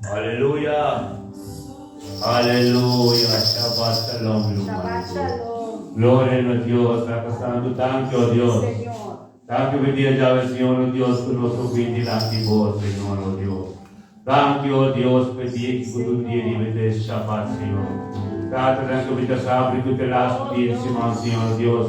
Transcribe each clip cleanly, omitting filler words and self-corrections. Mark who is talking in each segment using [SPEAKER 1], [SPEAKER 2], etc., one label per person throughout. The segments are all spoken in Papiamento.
[SPEAKER 1] Aleluya. Aleluya. Shabbat shalom.
[SPEAKER 2] Shabbat shalom.
[SPEAKER 1] Gloria na Dios. Tata Santu, danki, oh Dios.
[SPEAKER 2] Señor.
[SPEAKER 1] Danki pa e dia djawe, Señor, oh Dios, ku nos por bini dilanti bo, Señor, oh Dios. Danki, oh Dios, pa e dia ki ku tur dia riba e Shabbat, Señor. Tata, danki pa e djasabra ku te lastu dia di siman, Señor, oh Dios,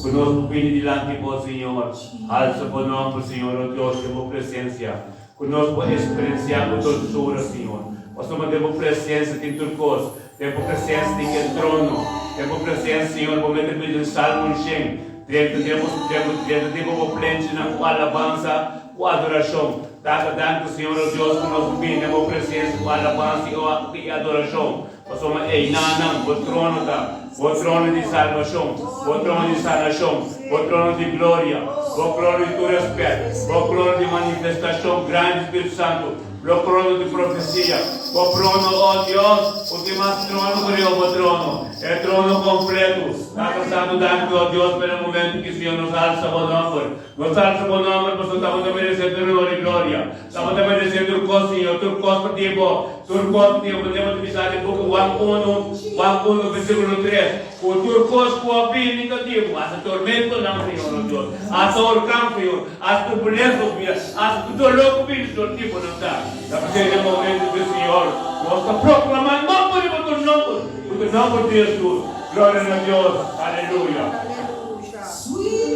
[SPEAKER 1] ku nos por bini dilanti bo, Señor. Alsa bo nomber, Señor, oh Dios, den bo presencia. Ku nos por eksperensiá bo dolsura, Señor. Pasobra den bo presensia tin tur kos. Den bo presensia tin e trono. Den bo presensia, Señor, bo mester pidi un salmo un shen. Drenta den bo, den bo, drenta den bo bo plenchinan ku alabansa, ku adorashon. Tata, danki, Señor, o Dios, ku nos por bini den bo presensia ku alabansa i, i adorashon. Pasobra einanan bo trono ta, bo trono di salbashon, bo trono di sanashon, bo trono di gloria, bo trono di tur rèspèt, bo trono di manifestashon grandi di Spiritu Santu, bo trono di profesia, bo trono, o Dios, ku tin mas trono ku riba bo trono, e trono kompletu. Tata Santu, danki, o Dios, pa e momentu ki Señor nos alsa bo nòmber. Nos alsa bo nòmber pasobra ta bo ta meresé tur honor i gloria. Ta bo ta meresé tur kos, Señor, tur kos pa di bo, tur kos pa di bo. Bo ta bisa den buki Juan unu, Juan unu, versíkulo tres, ku tur kos ku a bini ta di bo, hasta tormentonan, Señor, nos Dios, hasta orkan, Señor, hasta turbulensia nos bida, hasta tur doló ku bini, Señor, di bo nan ta. Ta p'esei den momentu ku Señor, nos ta proklamá nòmber riba tur nòmber, ku ta nòmber di Hesus. Gloria na Dios. Aleluya.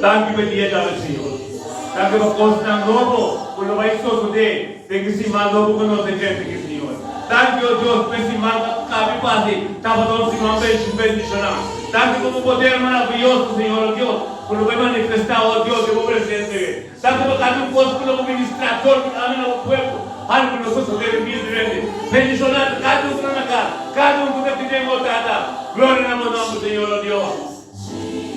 [SPEAKER 1] Danki pa e dia djawe, Señor. Danki pa kosnan nobo ku lo bai sosodé den ki siman nobo ku nos a drenta aki, Señor. Danki, o Dios, pa e siman ku a kabi pasi tabata un siman bendishoná. Danki pa bo poder maravioso, Señor, o Dios, ku lo bai manifestá, o Dios, den bo presensia. Danki pa kada un kos ku lo bo ministrá dor di ami na bo pueblo, algu lo sosodé den bida diferente. Bendishoná kada un ku ta na kas, kada un ku ta tene bo, Tata. Gloria na bo nòmber, Señor, o Dios.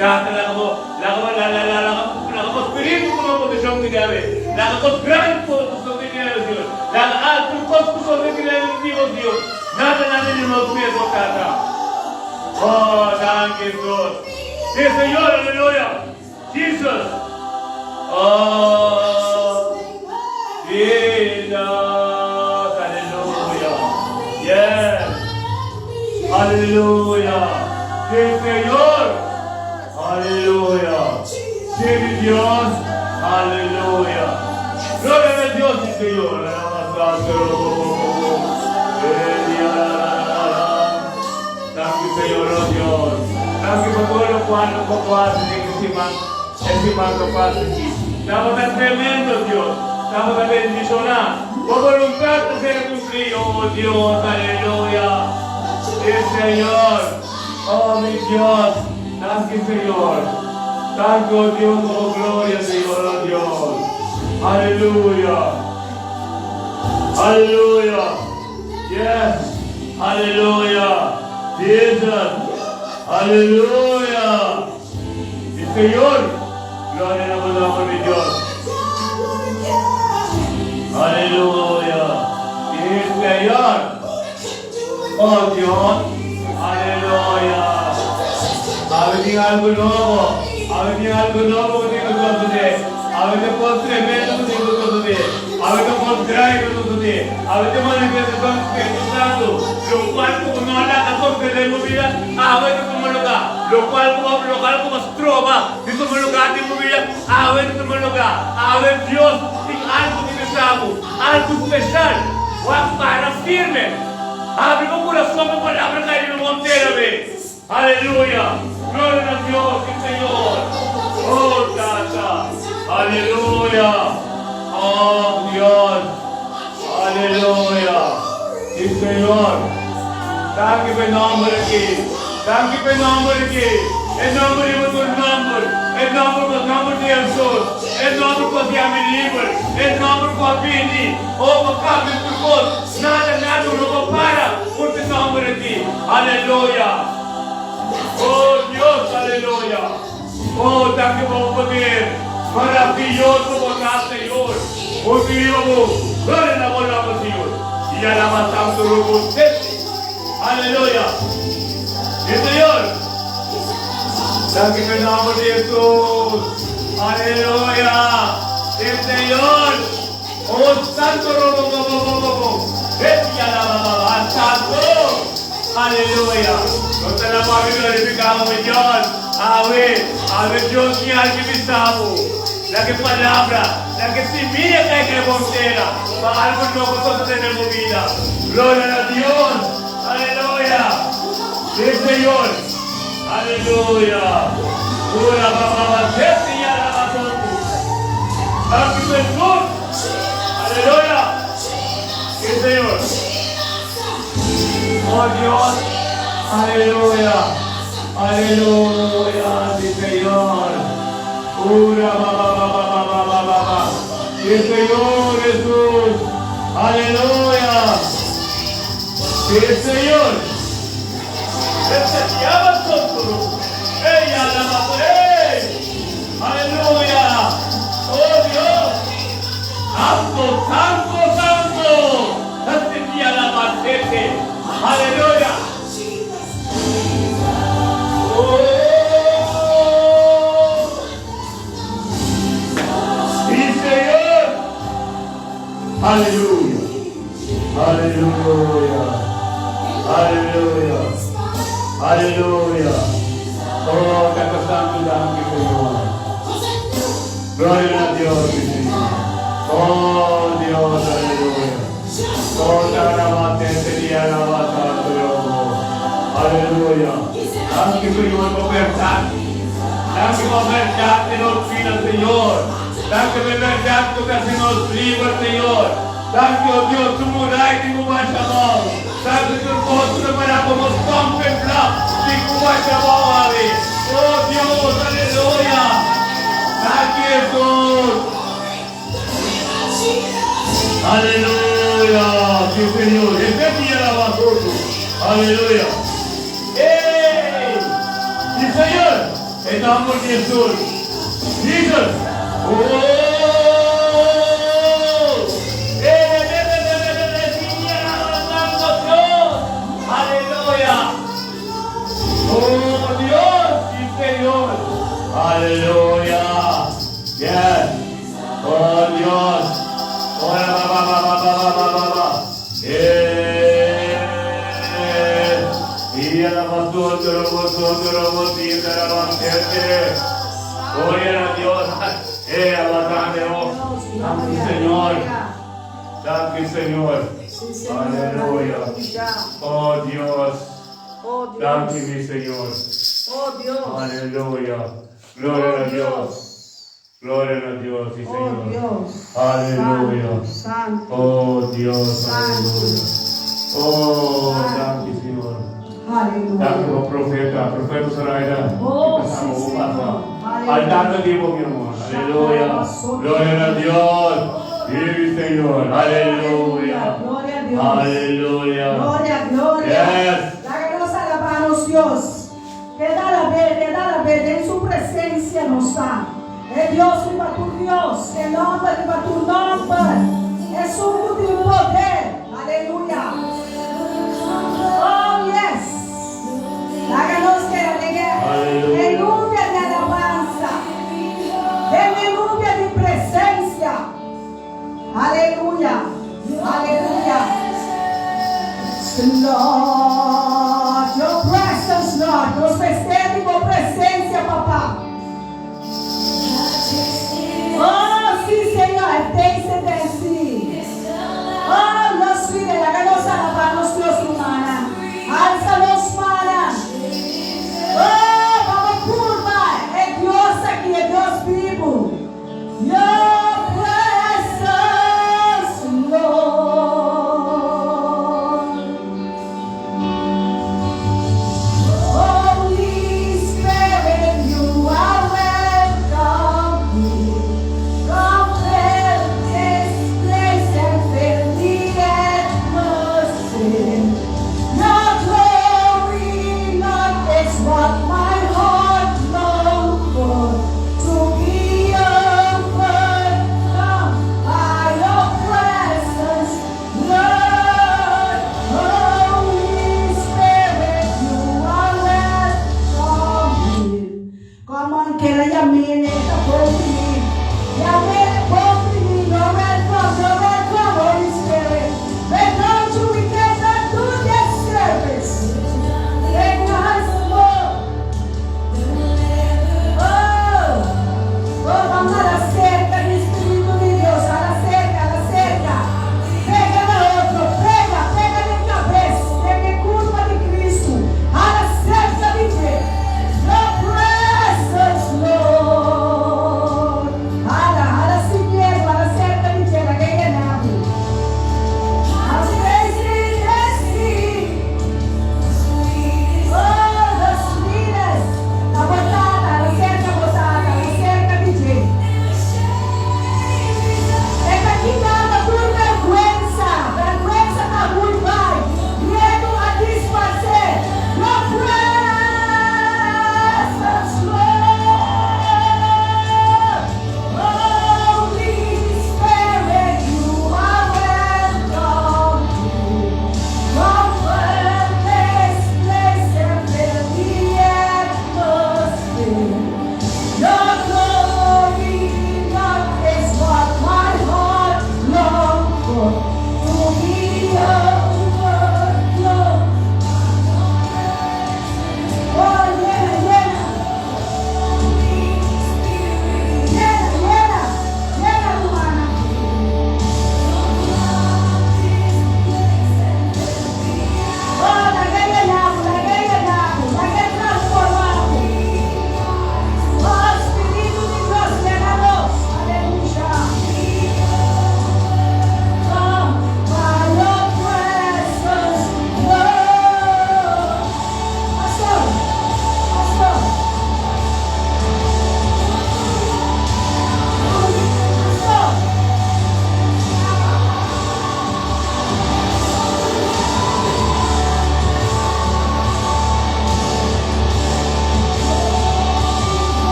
[SPEAKER 1] Tata, laga bo, laga bo, la, la, la, laga, laga bo spiritu tuma poseshon di debe. Laga kos grandi tuma poseshon di debe, Señor. Laga al tur kos ku sosodé di debe di bo, Señor. Nada, nada di nos mes, o Tata. Oh, danki, Jesus. Sí, Señor, aleluya. Jesus. Oh, Jesus. Aleluya. Yes. Aleluya. Sí, Señor. Aleluya. Sí, mi Dios. Aleluya. Gloria a Dios, sí, Señor. Danki Señor, oh Dios. Danki pa tur locual cu bo haci den e siman, e siman cu pasa aki. Tabata tremendo, Dios. Tabata bendiciona. Bo boluntad ta ser cumpli, oh Dios. Aleluya. Si, Señor. Oh, mi Dios. Danki, Señor. Danki, oh Dios, pa bo gloria, Señor, oh Dios. Aleluya. Aleluya. Yes! Aleluya! Jesus! Aleluya! Mi Señor! Gloria na bo nomber, mi Dios! Aleluya! Mi Señor! Oh Dios! Aleluya! Awe tin algo nobo! Awe tin algo nobo ku tin ku sosodé! Awe ta kos tremendo ku tin ku sosodé! Awe ta kos grave ku sosodé! Awe ta manifestashon di Spiritu Santu, lokual ku bo no a laga sosodé den bo bida, awe ta tuma lugá. Lokual ku bo lokual ku bo stroba di tuma lugá den bo bida, awe ta tuma lugá. Awe Dios tin algu di bisa bo, algu speshal. Wak para firme. Habri bo kurason pa palabra kai riba bo entera be. Aleluya! Gloria na Dios, si Señor! Oh, Tata! Aleluya! Oh, Dios! Aleluya! Si Señor! Danki pa e nomber aki! Danki pa e nomber aki! E nomber riba tur nomber! E nomber ku nomber di Hesus! E nomber ku a siami liber! E nomber ku a bini! Oh, pa kambia tur kos! Nada, nada no por para ku te nomber aki. Aleluya! Oh Dios, aleluya! Oh, danki pa bo poder maraviyoso bo ta, Señor. Bo riba bo gloria na bo nomber, Señor. I alaba santo robustente. Aleluya! Sí, Señor. Danki pa e nomber di Hesus. Aleluya! Sí, Señor. Oh santo robo bo bo bo bo bo. Aleluya! Nos ta alabá i glorifiká bo, mi Dios. Awe, awe Dios tin algu bisa bo. Laga e palabra, laga e simia kai den bo tera pa algu nobo sosodé den bo bida. Gloria na Dios! Aleluya! Sí, Señor! Aleluya! Ura ba ba ba sesi ya ra ba soku. Danki Jesus! Aleluya! Sí, Señor! Oh Dios! Aleluya! Aleluya! Sí, Señor! Ura ba ba ba ba ba ba ba ba ba. Sí, Señor Jesus! Aleluya! Sí, Señor! Aleluya! Oh Dios! Santo, santo, santo! Aleluya! Oh! Sí, Señor! Aleluya! Aleluya! Aleluya! Aleluya! Oh, Tata Santo, danki, Señor. Gloria a Dios, mi Señor. Oh, Dios, aleluya. Oh, Aleluya. Danki, Señor, pa berdat. Danki pa berdat den nos bida, Señor. Danki pa berdat ku ta hasi nos liber, Señor. Danki, oh Dios, tur muraya tin ku basha abou. Danki tur kos ku ta pará komo stumbling block tin ku basha abou awe. Oh Dios, aleluya. Danki, Hesus. Aleluya. Sí, Señor. Ese día la va Aleluya. ¡Ey! Sí, Señor. Den nòmber di Hesus. Jesus. Oh! Aleluya. Oh Dios, sí, Señor. Aleluya. Yes. Oh Dios. Oh, ba, ba, ba, ba, ba, ba, ba, ba. Eh. Y la basura, basura, basura, la basura. Gloria a Dios. Aguantame, oh. Danki, Señor. Danki, Señor. Aleluya. Oh Dios.
[SPEAKER 2] Oh Dios.
[SPEAKER 1] Danki, mi Señor.
[SPEAKER 2] Oh Dios.
[SPEAKER 1] Aleluya. Gloria
[SPEAKER 2] Oh
[SPEAKER 1] a Dios.
[SPEAKER 2] Dios.
[SPEAKER 1] Gloria a Dios, sí,
[SPEAKER 2] Oh
[SPEAKER 1] Señor.
[SPEAKER 2] Dios.
[SPEAKER 1] Aleluya.
[SPEAKER 2] Santo, santo.
[SPEAKER 1] Oh Dios,
[SPEAKER 2] Santo.
[SPEAKER 1] aleluya. Oh,
[SPEAKER 2] Santo.
[SPEAKER 1] danki, Señor.
[SPEAKER 2] Aleluya.
[SPEAKER 1] Danki, oh, profeta, profeta Zoraida.
[SPEAKER 2] Oh, sí, Señor.
[SPEAKER 1] Al tanto tiempo, mi amor. Aleluya. Gloria a Dios. Sí, Señor. Aleluya.
[SPEAKER 2] Gloria a Dios.
[SPEAKER 1] Aleluya.
[SPEAKER 2] Gloria, gloria.
[SPEAKER 1] Yes.
[SPEAKER 2] Laga nos alabá nos Dios. Keda alab'é, keda alab'é, den su presensia nos ta. E Dios riba tur Dios, e nòmber riba tur nòmber. Esun ku tin poder. Aleluya. Oh, yes. Laga nos keda den
[SPEAKER 1] Aleluya.
[SPEAKER 2] e nubia di alabansa. Den nubia di presensia. Aleluya. Aleluya. Lord, your presence, Lord. Nos mester di bo presensia, Papa. Oh, sí, Señor. Taste and see. Oh, nos pide, laga nos alabá nos Dios, rumannan. Alsa nos mannan. Oh, ban purba. E Dios aki, e Dios bibu. Your presence, Lord.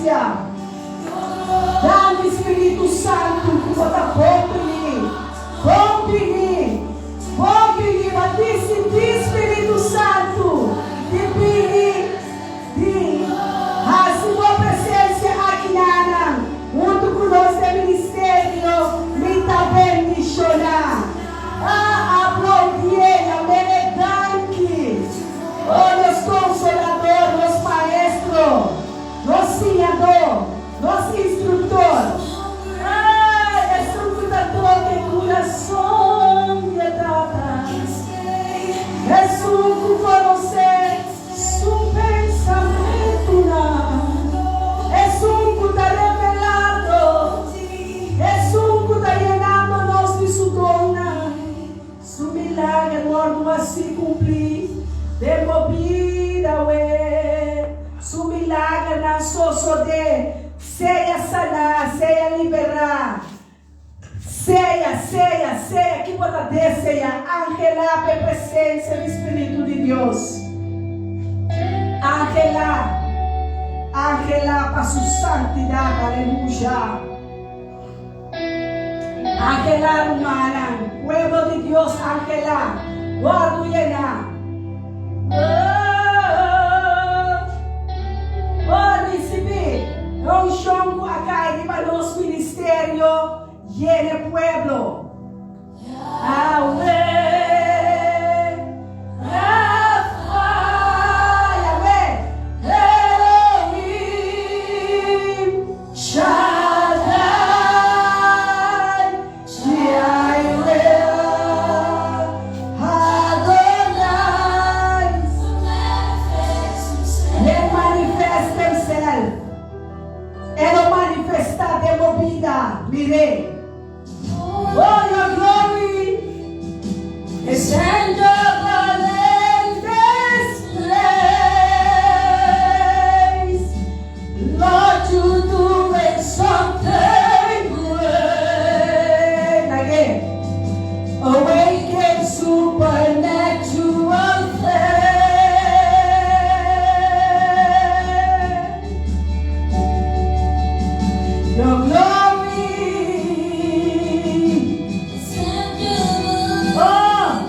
[SPEAKER 2] presensia. Danki Spiritu Santu ku bo ta bon bini, bon bini, bon bini. Bo a disidí Spiritu Santu di bini di hasi bo presensia aki nanan huntu ku nos den ministerio. Mi ta bendishoná. A aplaudié i a mene danki. Oh nos Consolador, nos Maestro, nos Siñador, nos Instructor. Ay, esun cu ta toca e curason di e Tata. Esun cu conoce su pensamentunan. Esun cu ta revelando. Esun cu ta yenando nos di su donnan. Su milager wòrdu hasi kumplí den bo bida awe. Su milagernan sosodé, sea saná, sea liberá, sea, sea, sea ki bo ta deseá, anhelá pa e presensia di Spiritu di Dios. Anhelá, anhelá pa Su santidat, aleluya. Angelá, rumannan, pueblo di Dios, angelá, wòrdu yená. Oh, risibí e unshon ku a kai riba nos ministerio, yena e pueblo. Awe, Rafa, Yahweh, Elohim, Shaddai, Jireh, Adonai. Let manifest themselves. E lo manifestá den bo bida, mir'é. Oh, your glory is tangible in this place. Lord, you doing something great. Again. Awaken supernatural faith. Your glory. Oh.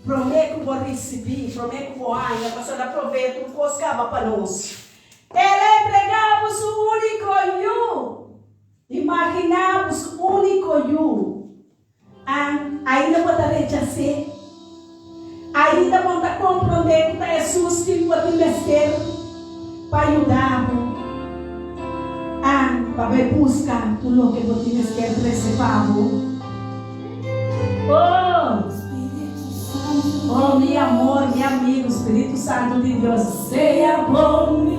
[SPEAKER 2] Promé ku bo risibí, promé ku bo haña, pasobra el a proveé tur kos kaba pa nos. El a entregá bo su úniko Yu. Imaginá bo su úniko Yu. An, ainda bo ta rechas'é? Ainda bo no ta komprondé ku ta Hesus tin bo tin mester pa yuda bo? An, pa bai buska tur loke bo tin mester trese pa bo? Oh! Oh, mi amor, mi amigu, Spiritu Santu di Dios, sea bo mi.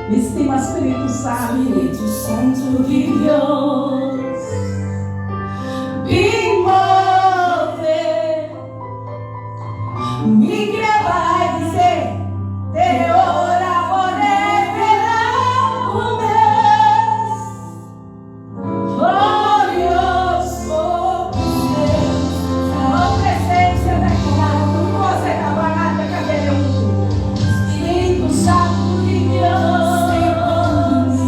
[SPEAKER 2] Mi stima Spiritu Santu.
[SPEAKER 3] Spiritu Santu di Dios, bin move.
[SPEAKER 2] Mi kre bai bis'é, te ora bo revelá bo mes. Oh Dios, bo presencia ta kinan, tur cos e ta ban ante cabele huntu.
[SPEAKER 3] Spiritu Santu di Dios,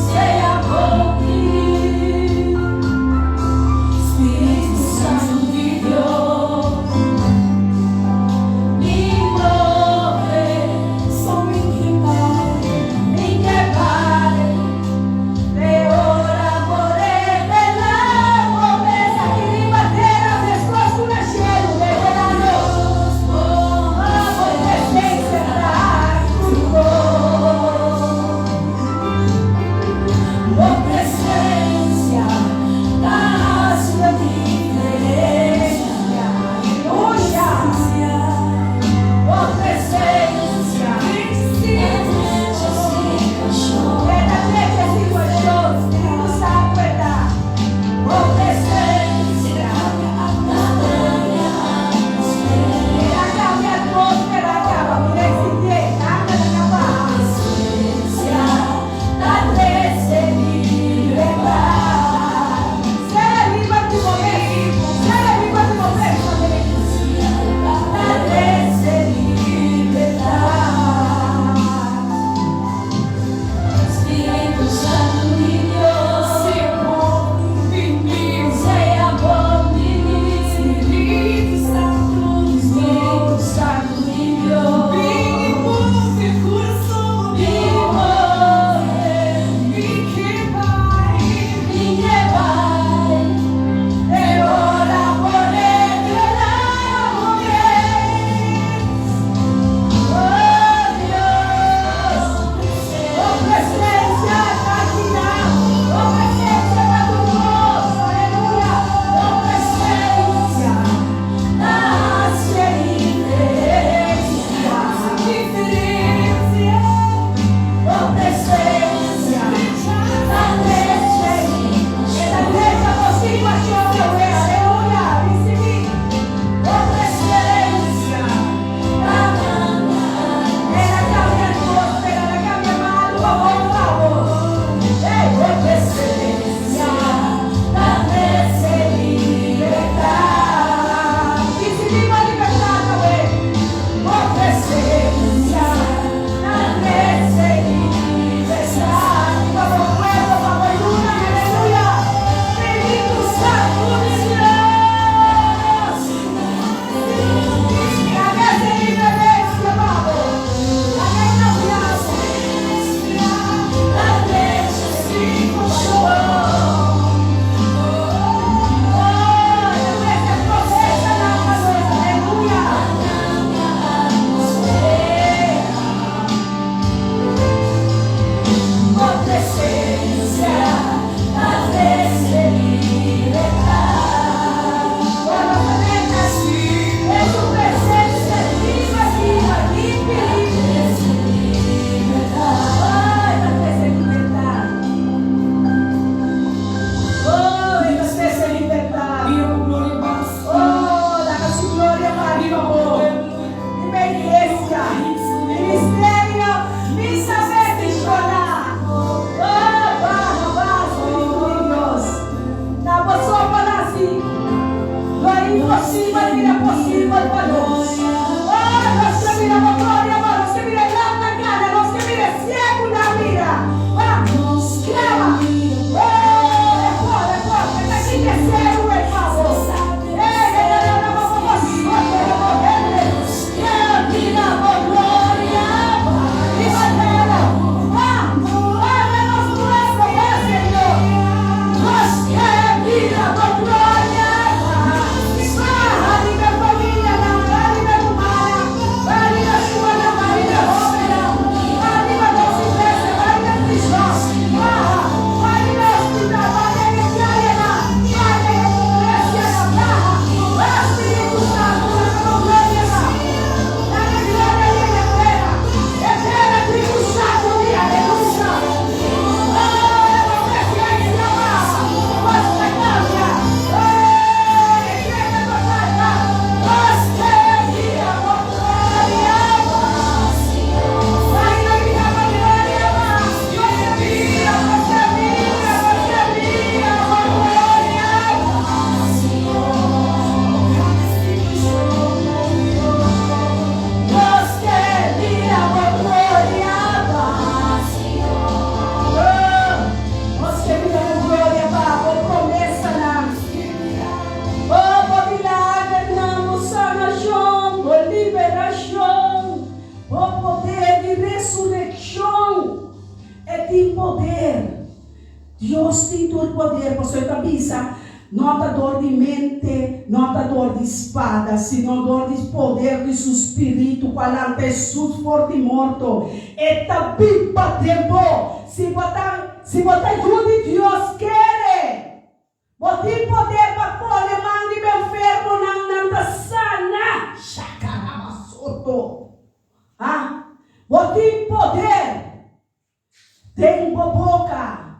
[SPEAKER 3] sea bo mi. Spiritu Santu di Dios, bin move. So mi ke bai,
[SPEAKER 2] Mi ke bai, te ora bo revelá bo mes aki riba tera meskos ku na shelu, revelá nos. Oh, bo presensia ta tur kos.
[SPEAKER 3] Bo presensia ta hasi un diferensia.
[SPEAKER 2] Aleluya. Bo presensia. E ta trese situashon, Spiritu Santu e ta. Bo presensia. El a kambia atmósfera kaba, mi resint'é, tanta ta kapas.
[SPEAKER 3] Ta trese libertat.
[SPEAKER 2] Sea liber di bo mes, sea liber di bo pensamentu.
[SPEAKER 3] Ta trese libertat. Spiritu Santu di Dios, sea bo mi. Spiritu Santu di Dios, bin move. Mi ke bai,
[SPEAKER 2] Te ora bo revelá bo mes. Oh Dios, bo presensia ta akinan, bo presensia ta tur kos, aleluya, bo presensia ta hasi diferensia. Bo presensia ta trese, ta trese bo situashon, aleluya, risibí. Bo presensia el a kambia atmósfera, el a kambia malu pa bon pa bo. Ei, bo presensia ta trese libertat. Risibí bo libertat tambe. Bo presensia ta trese libertat. Pa bo pueblo, pa bo luna, aleluya. Spiritu Santu di Dios. Laga diferensia, pa bo. Laga e kambia.
[SPEAKER 3] Ta trese
[SPEAKER 2] Oh, trese promesa na nos, aleluya. Ei.
[SPEAKER 3] Bo presensia ta trese libertat.
[SPEAKER 2] Bueno, es su presencia viva, viva, limpia, limpia. Ay, ta trese libertat. Oh, ta trese libertat. Oh, laga su gloria pa riba bo. Riba iglesia. Ministerio, misa bendishoná. Oh, baha, baha, Spiritu di Dios. Ta bo so por hasi. Lo imposibel bira posibel pa nos. Oh, nos ke mira bo gloria, pa nos ke mira lam nan kana, nos ke mira siegu nan mira. Vamos, klama. Oh, e por, e por, e ta kita seru e pa bo. Eh, eh, eh, eh, eh, Dios tin tur poder, pasobra e ta bisa, No ta dor di mente, no ta dor di spada, sino dor di poder di su spiritu ku a lanta Hesus for di morto. E ta biba den bo. Si bo ta, si bo ta yu di Dios, kere! Bo tin poder pa pone man riba enfermonan, nan ta sana. Shakarabasoto. Ha? Bo tin poder. Den bo boka,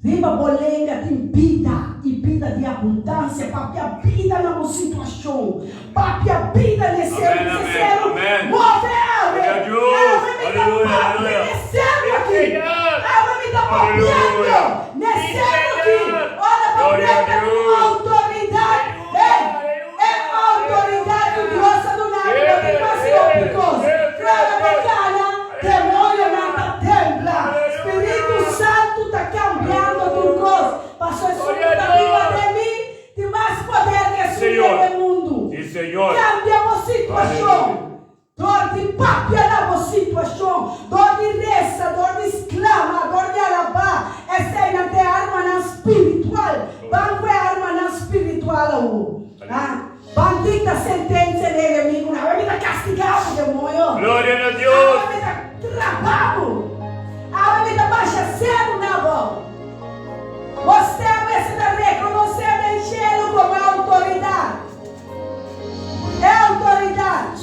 [SPEAKER 2] riba bo lenga tin bida i bida di abundansia. Papia bida na bo situashon. Papia bida n'e seru. Bisa e seru, Move awe! Awe mi ta papia n'e seru aki. Awe mi ta papiando n'e seru aki. Ora bo drenta ku outoridat, hey, e outoridat ku Dios a duna bo, bo tin mas hopi kos. Ora bo kana. Demonionan ta tembla. Spiritu Santu ta kambiando tur kos. Paso esun ku ta biba den mi tin mas poder ku esun den e mundu. Kambia bo situashon dor di papia na bo situashon, dor di resa, dor di sklama, dor di alabá. Eseinan ta e armanan spiritual. Ban ku e armanan spiritual awor. Ban dicta sentencia n'e enemigunan. Awe mi ta castiga bo, demoño.
[SPEAKER 1] Gloria na Dios.
[SPEAKER 2] Awe mi ta trapa bo. Awe mi ta basha seru na bo. Bo stem mester ta reconoce den cielo como e autoridad. E autoridad.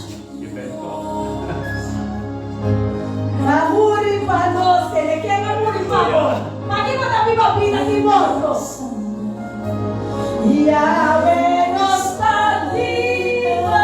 [SPEAKER 2] A muri pa nos. Tende ken a muri pa bo? Paki bo ta biba bida di morto? Yahweh nos ta liba.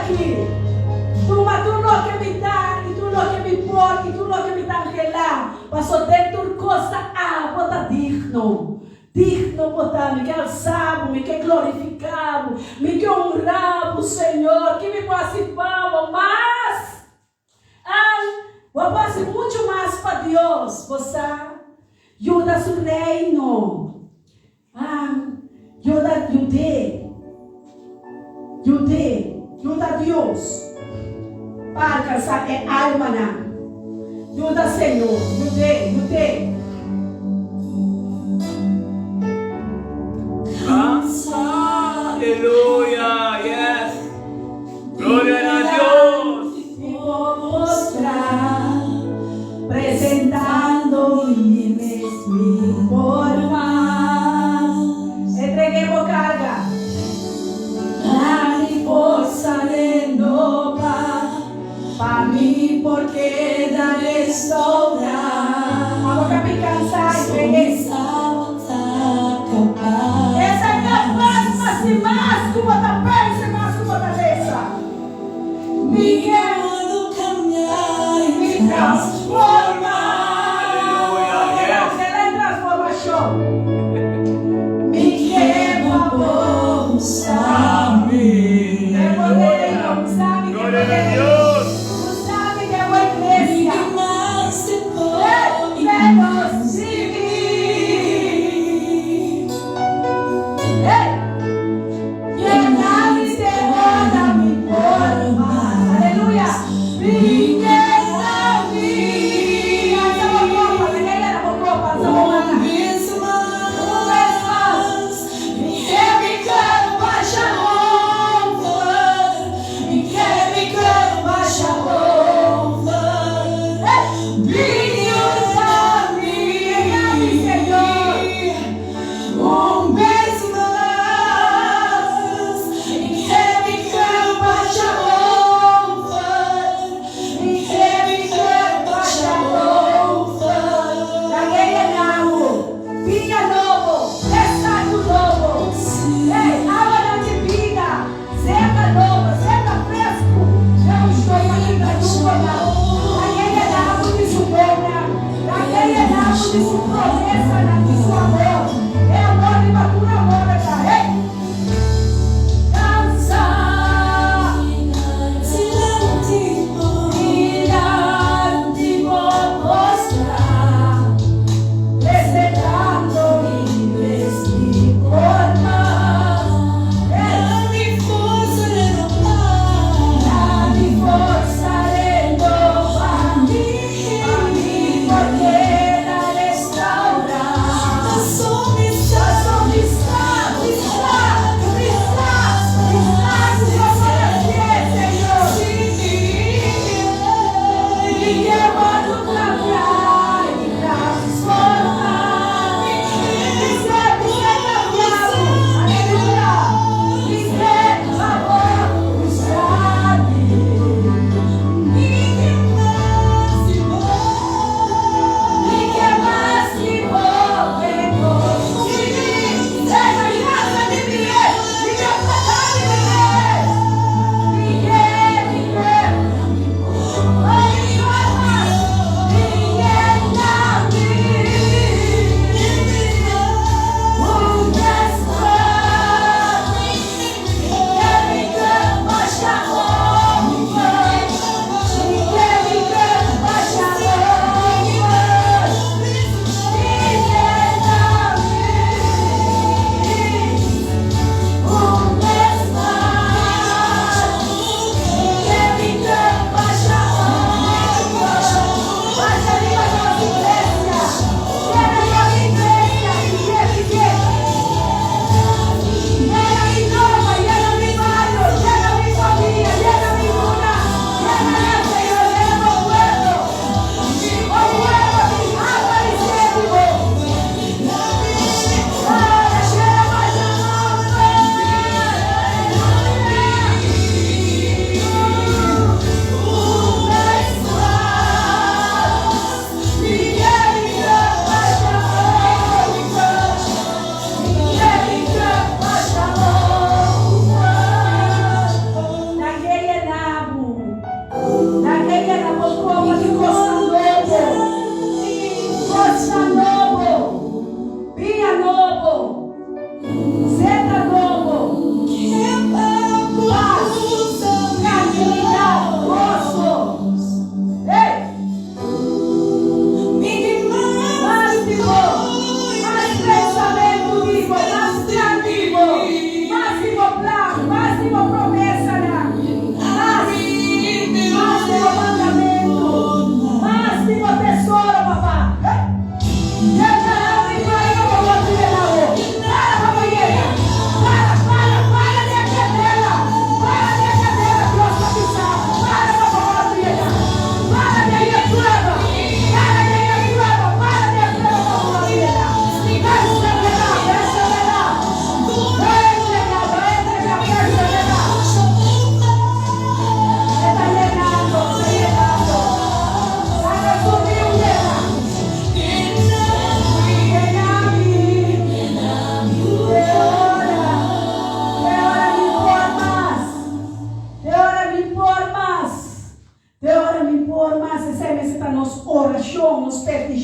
[SPEAKER 2] aki. Tuma tur loke mi ta i tur loke mi por i tur loke mi ta anhelá, paso den tur kos ta abo ta digno. Digno bo ta, mi ke alsa bo, mi ke glorifiká bo, mi ke honra bo, Señor. Ki mi por hasi pa bo mas? An, bo por hasi muchu mas pa Dios, bo sa. Yuda su reino. An, yuda, yud'é. Yud'é, yuda Dios pa alkansá e almanan. Yuda Señor, yud'é, yud'é.
[SPEAKER 1] Aleluya, yes. Gloria na Dios.
[SPEAKER 2] Presentando mi mes mi por mas. Entregué bo carga. Na mi forsa renoba, pa mi por keda restaura. Abo ta bin cansa, entregué. E ta capaz mas di mas cu bo ta pensa y mas cu bo ta lesa. Mi ke mi transforma.
[SPEAKER 1] Aleluya, yes.
[SPEAKER 2] Keda en transformacion. Mi ke pa bo usa mi. E poder di Dios, usa mi ke
[SPEAKER 1] Gloria na
[SPEAKER 2] poder di
[SPEAKER 1] Dios.
[SPEAKER 2] Usa mi den bo iglesia. E menos di mi. Hey! Yena mi te ora mi por mas. Aleluya! Bin yena mi. Alsa bo kopa, laga yena bo kopa, alsa bo mana. Un bes mas. Mi ke mi kompashon.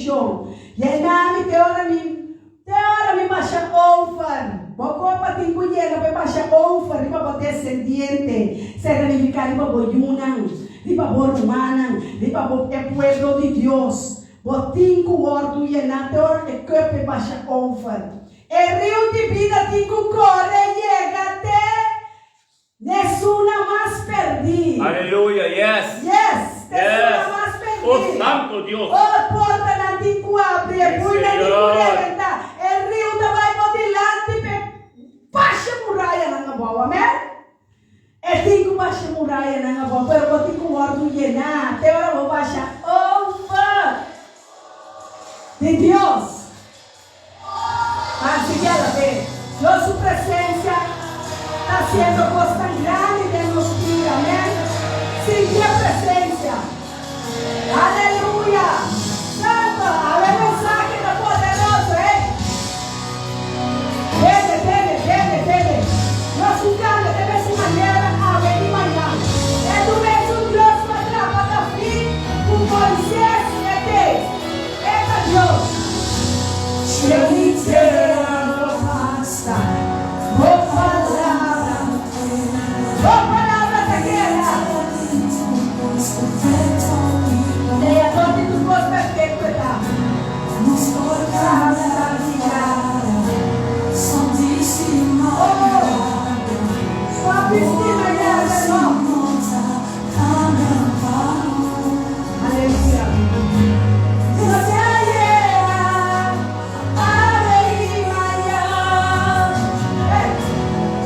[SPEAKER 2] bendishon. Yena mi te ora mi te ora mi basha over. Bo kopa tin ku yena pa e basha over riba bo desendiente. Esei ta nifiká riba bo yunan, riba bo rumannan, riba bo e pueblo di Dios. Bo tin ku wòrdu yená te ora e kòp e basha over. E riu di bida tin ku kore yega te Nesuna mas perdí.
[SPEAKER 1] Aleluya, yes.
[SPEAKER 2] Yes, nesuna
[SPEAKER 1] Yes.
[SPEAKER 2] mas
[SPEAKER 1] Oh,
[SPEAKER 2] perdí.
[SPEAKER 1] santo Dios.
[SPEAKER 2] Oh, e portanan tin ku abri, e
[SPEAKER 1] Sí,
[SPEAKER 2] buinan tin ku
[SPEAKER 1] Señor.
[SPEAKER 2] rebentá. E riu ta bai bo dilanti p'e basha murayanan abou. Amèn. E tin ku basha murayanan abou, pero bo tin ku wòrdu yená te ora bo basha over di Dios. Así ke alab'é. Dios su presencia ta haciendo cos tan grandi den nos bida. Amén. Sinti e presencia. Aleluya. Santo. Awe mensahe ta poderoso, eh. Bebe, bebe, bebe, bebe. Dios su cambia te mesun manera awe y mañan. E tu mesun Dios cu a trapa David cu Moises e te. E ta Dios. Sheli tera no pasa, bo palabra Bo palabra ta keda. Creador di tur cos perfecto e ta. Oh, stop bisti mañana no. Aleluya. Dios di ayera, awe i mañan. Hey!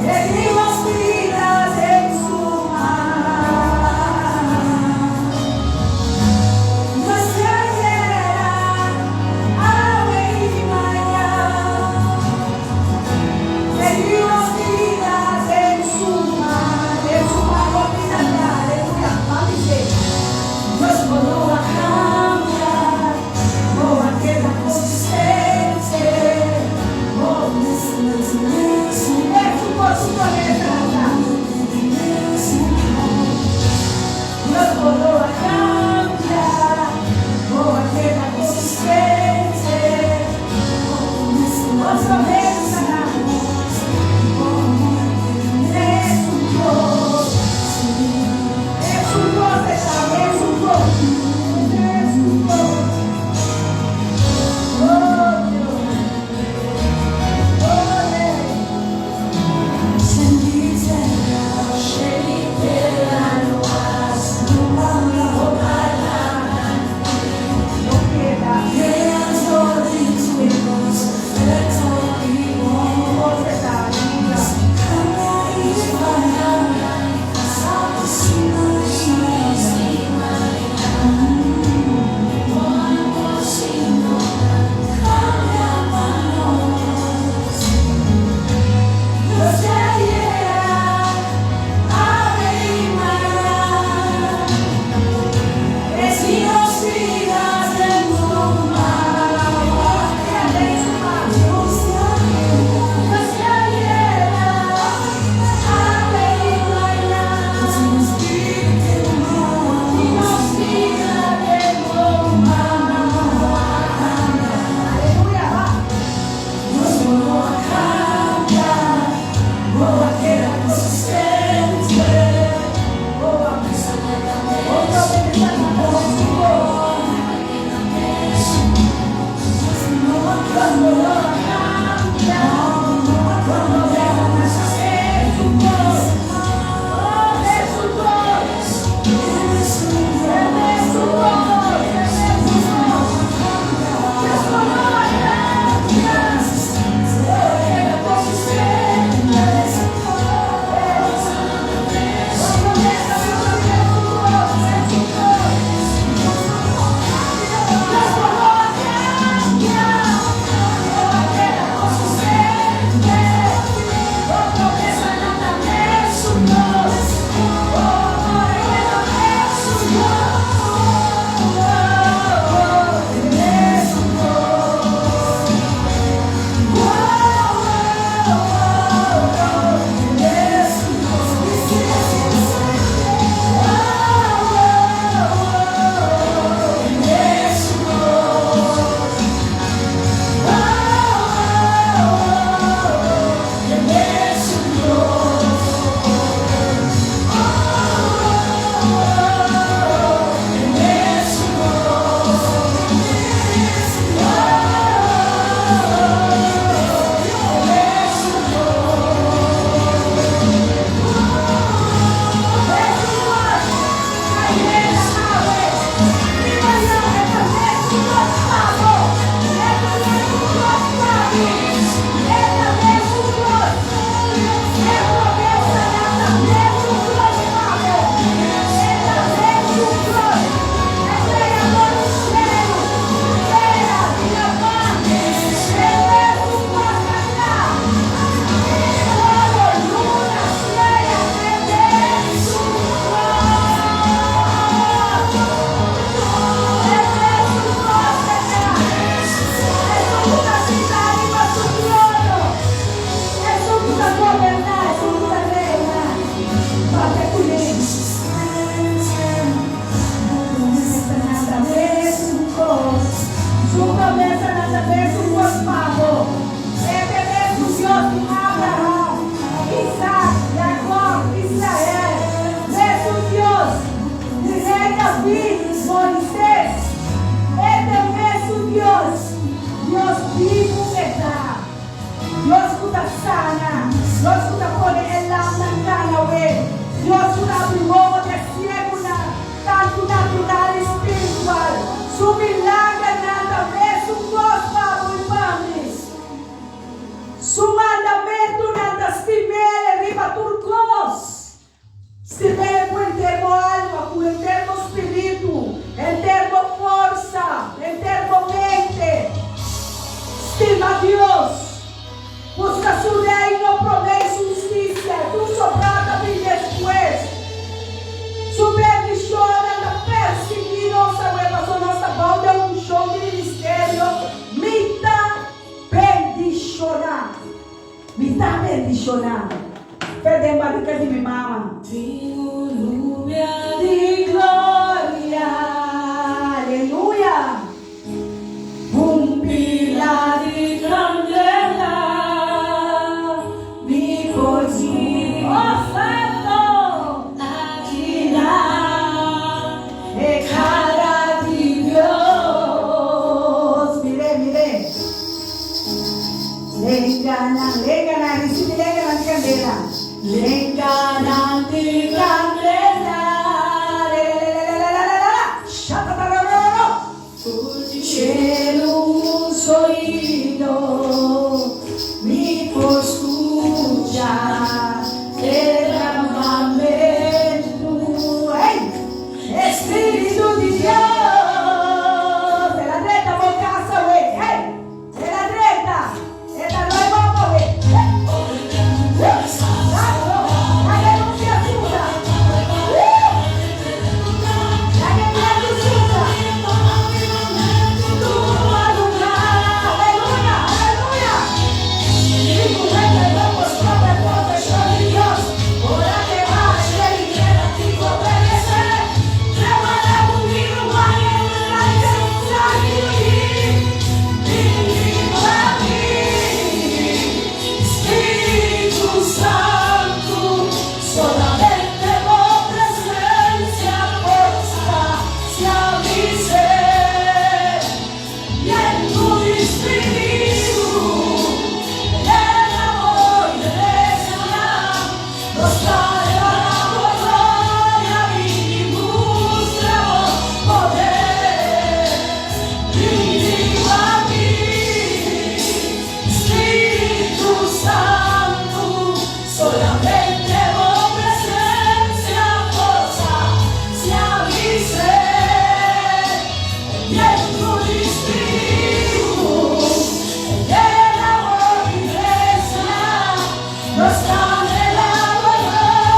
[SPEAKER 2] E tin nos bida den su man. Dios di ayera, awe i mañan. E tin nos bida den su man. Den su man bo bida ta. Aleluya. Mami se. Dios bo no a cambia, bo a keda consistente, bo Esun por su promesa ta. Dios bo no a cambia, bo a keda consistente, bo promesanan Esun por. Esun cos e ta, mesun cos. Mesun cos. Oh Dios. Oh Rey. No keda. Cos e ta, aleluya. Dios di ayera, awe i mañan. E tin nos bida den su man. Den su man. Dios di ayera, awe i mañan. Tin nos bida den su man. Aleluya. Va. Dios no a cambia, bo a keda consistente. Bo a Bo promesa ta mesun cos. Dios no a cambia, bo promesa ta mesun cos. Oh, mesun cos. E mesun cos, e mesun cos. Dios no a cambia, bo a keda consistente. Bo promesa ta mesun cos, mesun cos. Dios no a cambia, bo a keda barika di mi mama. Di gloria, aleluya. Un pila di kandela mi por Oh, santo! E kara di Dios. Mira, mira. Lenganan, lenganan, risibí lenganan di kandela. Lenganan di kandela. La, la, la, la, la, la, la. Shatatarararo. Shelu oido, mi por skucha, derramamentu. Ei! Spiritu di Dios! El a drenta bo kas awe. Hey! El a drenta. E ta roi bo awe. Hey! Santo! Aleluya, suda. Aleluya, suda. Aleluya, aleluya. Dios, ora ku
[SPEAKER 3] Spiritu Santu, solamente bo presensia por sasia mi set. I tu Spiritu, el amor iglesia, nos trae a tu gloria i mustra poder. Viva mi, Spiritu Santu, solamente bo presensia por sasia mi set. I tu Spiritu, el amor iglesia, nos trae la gloria.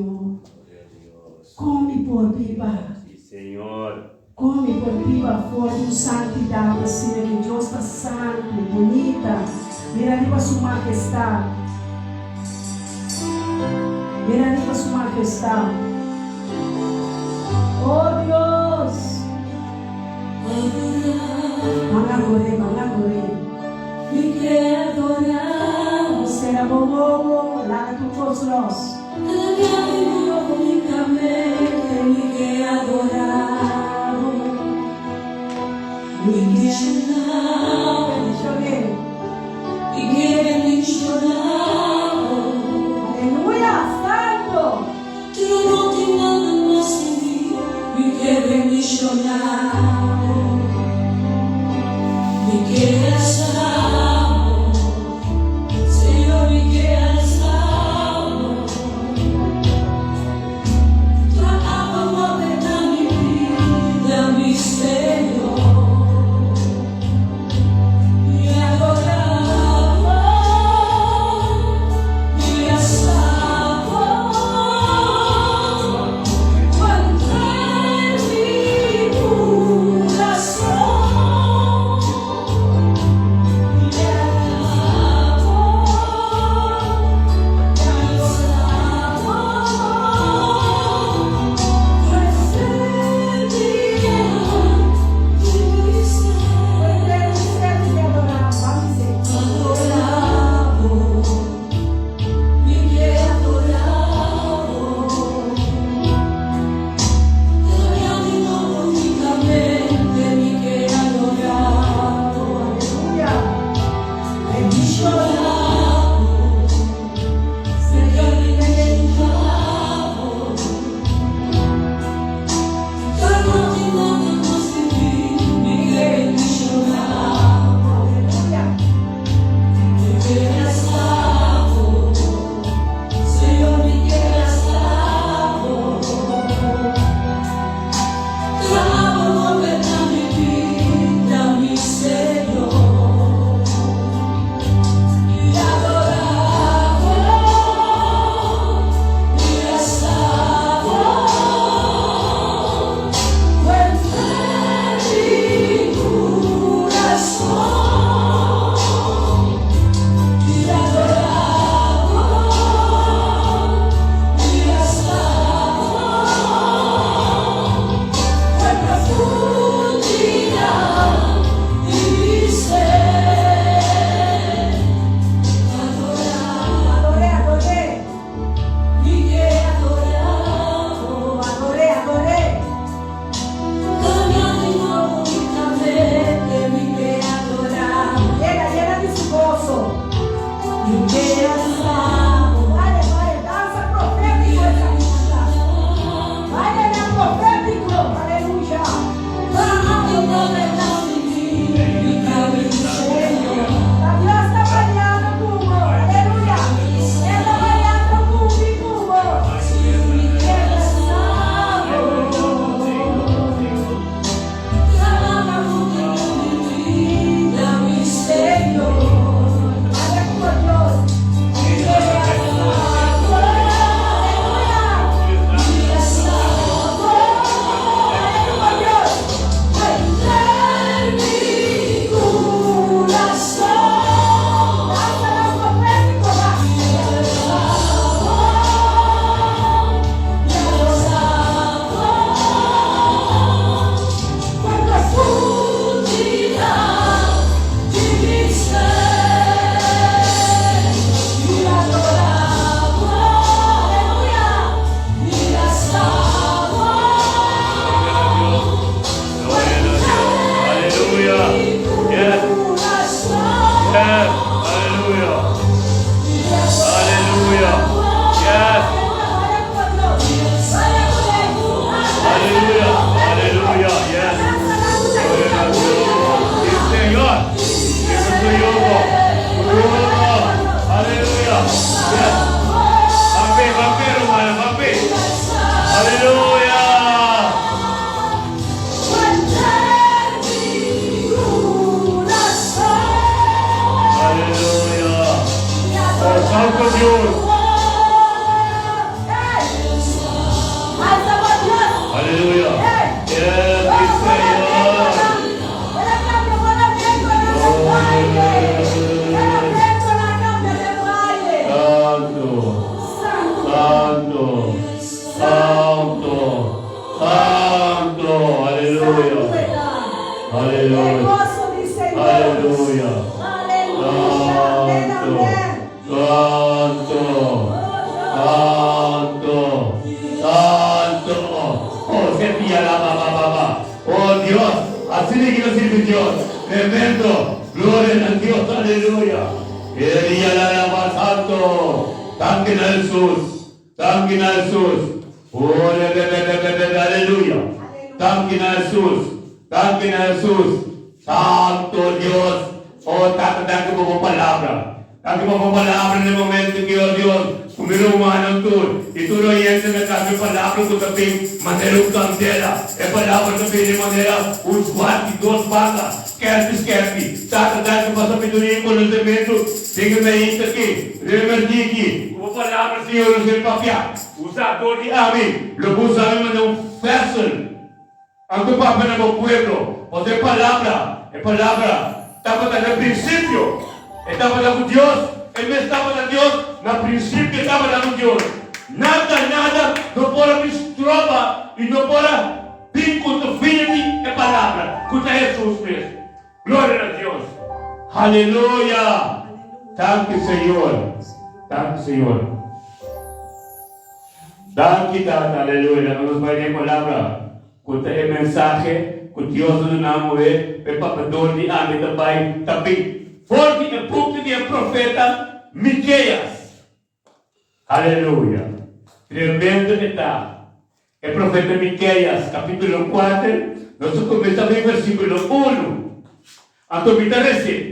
[SPEAKER 2] Señor. Kon mi por biba?
[SPEAKER 1] Sí, Señor.
[SPEAKER 2] Kon mi por biba for di un santidat asina ku Dios ta santu, bunita? Mira riba Su mahestat. Mira riba Su mahestat. Oh Dios! Ban ador'é, ban ador'é.
[SPEAKER 3] Mi ke adorá.
[SPEAKER 2] Sera bo wowo, laga tur kos lòs.
[SPEAKER 3] Kada dia di mi únikamente mi ke adorá bo. Mi ke
[SPEAKER 2] Bendishon'é.
[SPEAKER 3] Mi ke bendishoná bo.
[SPEAKER 2] Aleluya, santu.
[SPEAKER 3] Pero no tin nada mas den mi. Mi ke bendishoná bo. Mi ke alsa bo. Señor, mi ke alsa bo. Traha bo mi bida, mi Señor. Mi adorá bo, mi alsa bo. Kualke mi
[SPEAKER 1] Aleluya.
[SPEAKER 2] Goso di Señor.
[SPEAKER 1] Aleluya.
[SPEAKER 2] Aleluya. Amén,
[SPEAKER 1] Santo.
[SPEAKER 2] amén.
[SPEAKER 1] Santo. Santo. Santo. Oh, se la ba ba ba ba. Oh Dios, asina ku nos sirbi Dios. Tremendo. Gloria na Dios. Aleluya. Elia la la ba santo. Danki na Jesus. Danki na Jesus. Oh, le be be be be be. Aleluya. Danki na Jesus. Danki na Jesus. Santo Dios. Oh, Tata, danki pa bo palabra. Danki pa bo palabra na e momento aki, oh Dios, ku mi rumannan tur i tur oyente na kas mi palabra ku ta bin manera un kandela. E palabra ta bini manera un zwart di dos banda, skerpi skerpi. Tata, danki pa sabiduria i konosementu den e meinta aki, remerdi aki, ku bo palabra, Señor, lo ser papia. Usa dor di ami, lo bo usa mi manera un vessel. Anto papia na bo pueblo, pasobra e palabra, e palabra tabata na prinsipio, e tabata ku Dios, e mes tabata Dios, na prinsipio e tabata ku Dios. Nada, nada no por a bin stroba i no por a bin kontra vida di e palabra, ku ta Hesus mes. Gloria na Dios! Haleluya! Danki Señor! Danki Señor! Danki Tata, aleluya, laga nos bai den e palabra ku ta e mensahe ku Dios a duna moe pa e papador di ami ta bai ta bin for di e buki di e profeta Mikeas. Aleluya! Tremendo e ta! E profeta Mikeas, kapitulo kuater, nos ta kuminsá bin versikulo unu. Anto mi ta rese,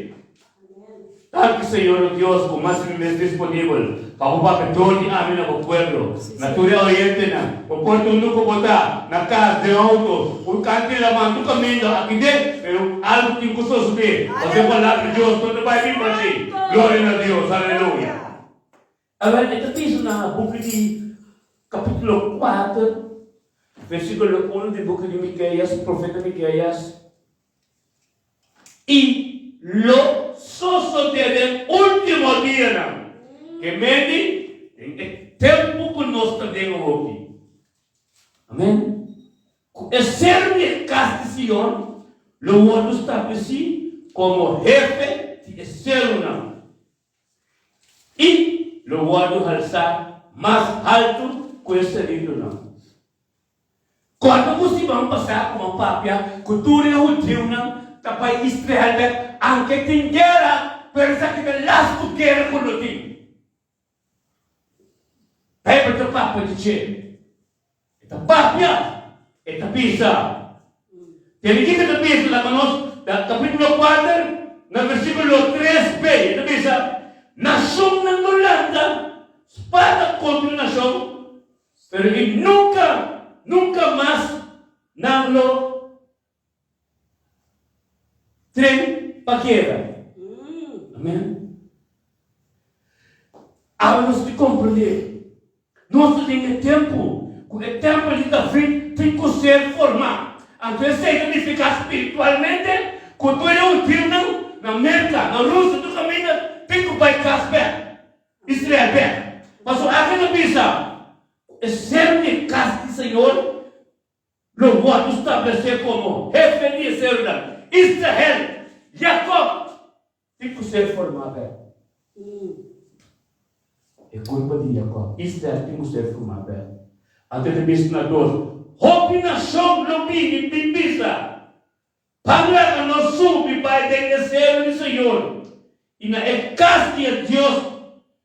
[SPEAKER 1] Danki Señor o Dios ku mas mi mes disponibel pa bo papia dor di ami na bo pueblo, na tur e oyentenan. Bo por ta unda ku bo ta, na kas, den outo, un kanti laman, tur kaminda, aki den, pero algu tin ku sosodé, pasobra e palabra di Dios no ta bai bin bashí. Gloria na Dios! Aleluya! Awor e ta bisa na buki di kapítulo kuater, versíkulo unu di buki di Mikeas, profeta Mikeas, I lo sosodé den último dianan, ke mende den e tempu ku nos ta den awoki. Amèn. Ku e seru di e kas di Sion lo wòrdu stablesí komo hefe di e serunan. I lo wòrdu halsá mas haltu ku e seritunan. Kòrda ku siman pasá ku a papia ku tur e hudiunan ta bai Israel bèk anke tin guera, pero esaki ta lastu guera ku lo tin. Bijbel ta papia di dje. E ta papia, e ta bisa. Tene kiko e ta bisa laga nos na kapitulo kuater na versikulo tres b. E ta bisa, Nashonnan lo lanta spada kontra nashon, pero i nunka, nunka mas nan lo Tren pa keda. Amen. Awe nos tin komprendé, nos ta den e tempu ku e tèmpel di David tin ku ser formá. Anto esei ta nifiká spiritualmente ku tur e hudiunan na Merka, na Rusia, tur kaminda tin ku bai kas bèk, Israel bèk. Pasobra aki ta bisa ku e ser di e kas di Señor Lo wòrdu stablesé komo hefe di e serunan Israel, Jakòb tin ku ser formá bèk. E kulpa di Jakòb, Israel tin ku ser formá bèk. Anto e ta bisa na dos, Hopi nashon lo bini bin bisa, Pan laga nos subi bai den e seru di Señor i na e kas di e Dios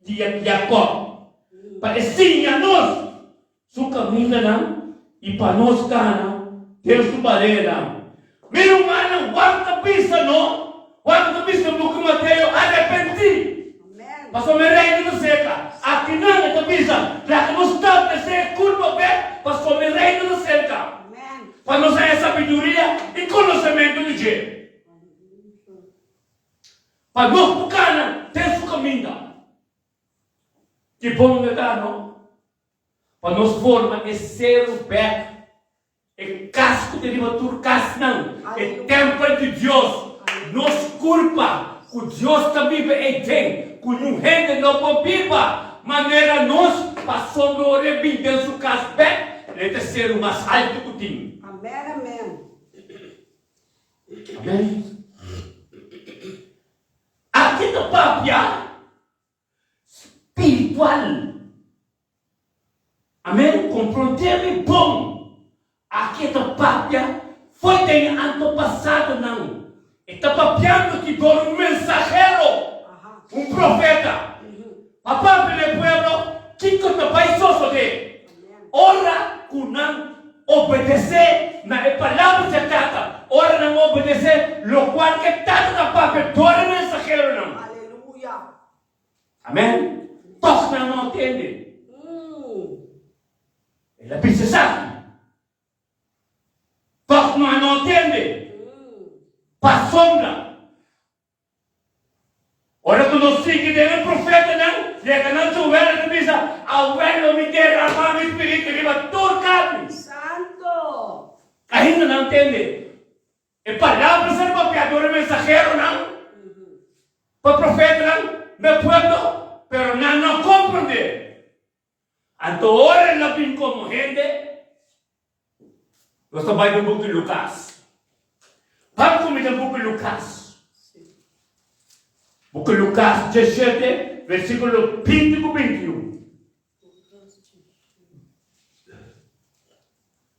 [SPEAKER 1] di Jakòb, pa e siña nos su kamindanan i pa nos kana den su barenan. Mi rumannan, Juan ta bisa no, Juan ta bisa den buki Mateo, Arepentí, pasobra e reino ta serka. Akinan e ta bisa, Laga nos stablesé e kulpa bèk, pasobra e reino ta serka. Pa nos haña sabiduria i konosementu di dje. Pa nos por kana den su kaminda. Ki bon ta ta, no? Pa nos forma e seru bèk, e kas ku ta riba tur kasnan, e tèmpel di Dios, nos kurpa ku Dios ta biba ei den, ku niun hende no por biba manera nos, pasobra ora e bin den su kas bèk, E ta seru mas haltu ku tin.
[SPEAKER 2] Amen amen.
[SPEAKER 1] Amèn. Aki ta papia spiritual. Amèn. Komprondé mi bon. Aki e ta papia fo'i den e antepasadonan. E ta papiando ki dor un mensahero, un profeta, pa papia na e pueblo kiko ta bai sosodé ora ku nan obedesé na e palabra dje Tata, ora nan obedesé lokual ku e Tata ta papia dor e mensaheronan. Amèn. Tòg nan no a tende. El a bisa esaki. Tòg nan no a tende. Pasobra, ora ku nos sigui den e profetanan, yega nan Joel a ta bisa, Awel lo mi derramá mi spiritu riba tur karni.
[SPEAKER 2] Santo!
[SPEAKER 1] Ainda nan tende. E palabra ser papiá dor e mensaheronan pa profetanan na e pueblo, pero nan no komprondé. Anto ora el a bin komo hende, nos ta bai den buki Lukas. Ban ku mi den buki Lukas. Buki Lukas diesshete, versíkulo binti ku bintiun.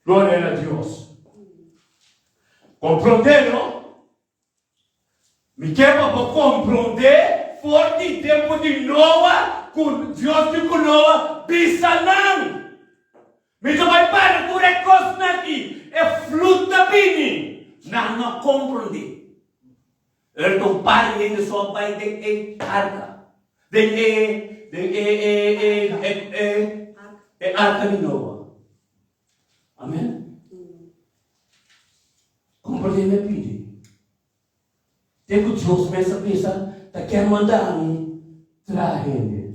[SPEAKER 1] Gloria na Dios. Komprondé no? Mi ke pa bo komprondé for di tempu di Noa ku Dios di ku Noa bisa nan. Mi ta bai para tur e kosnan aki, e flut ta bini. Nan no komprondé. El ta un par di hende so a bai den e arka, den e, den e, e, e, e, e, e arka di Noa. Amen. Komprendé mi a pidi. Te ku Dios mes a bisa, ta ken manda mi traha hende.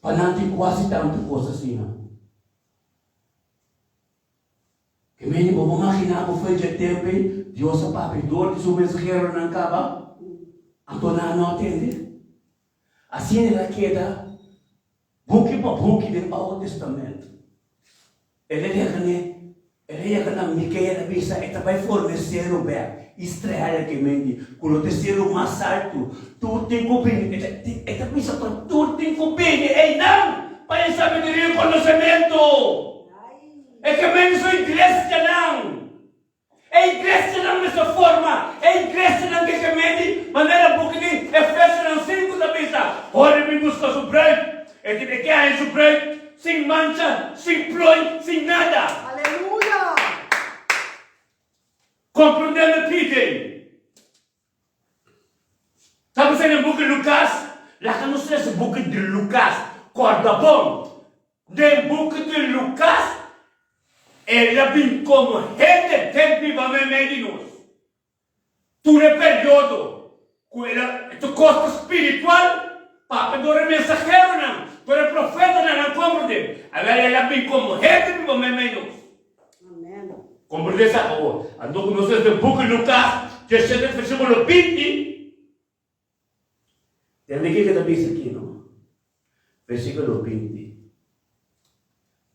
[SPEAKER 1] Pa nan tin kuasi tantu kos asina. Ke mende bo por maginá ku foi dje tempu ei Dios a papia dor di su mensaheronan kaba? Anto nan no a tende. Asina el a keda buki pa buki den Oude Testament. El a yega n'e, el a yega na Miqueas el a bisa e ta bai forma e seru bèk, Israel ke mende, ku lo ta e seru mas altu. Tur tin ku bini, e ta, e ta bisa ku tur tin ku bini einan pa e sabiduria i konosementu. E ke men su iglesianan. E iglesianan mester forma. E iglesianan ke ke men di manera buki di Efesionan sinku ta bisa, Ora mi buska su bruid, e tin e ke haña su bruid sin mancha, sin plooi, sin nada.
[SPEAKER 2] Aleluya!
[SPEAKER 1] Komprondé mi PJ. Ta bisa den buki Lukas? Laga nos lesa buki di Lukas. Kòrda bon, den buki di Lukas el a bin komo hende den biba meimei di nos. Tur e periodo ku el a ta kosta spiritual, papia dor e mensaheronan, dor e profetanan nan komprendé. Awel el a bin komo hende biba meimei nos. Komprendé sa awor. Anto ku nos lesa den buki Lukas diesshete versíkulo 20, tende kiko ta bisa aki no. Versíkulo 20.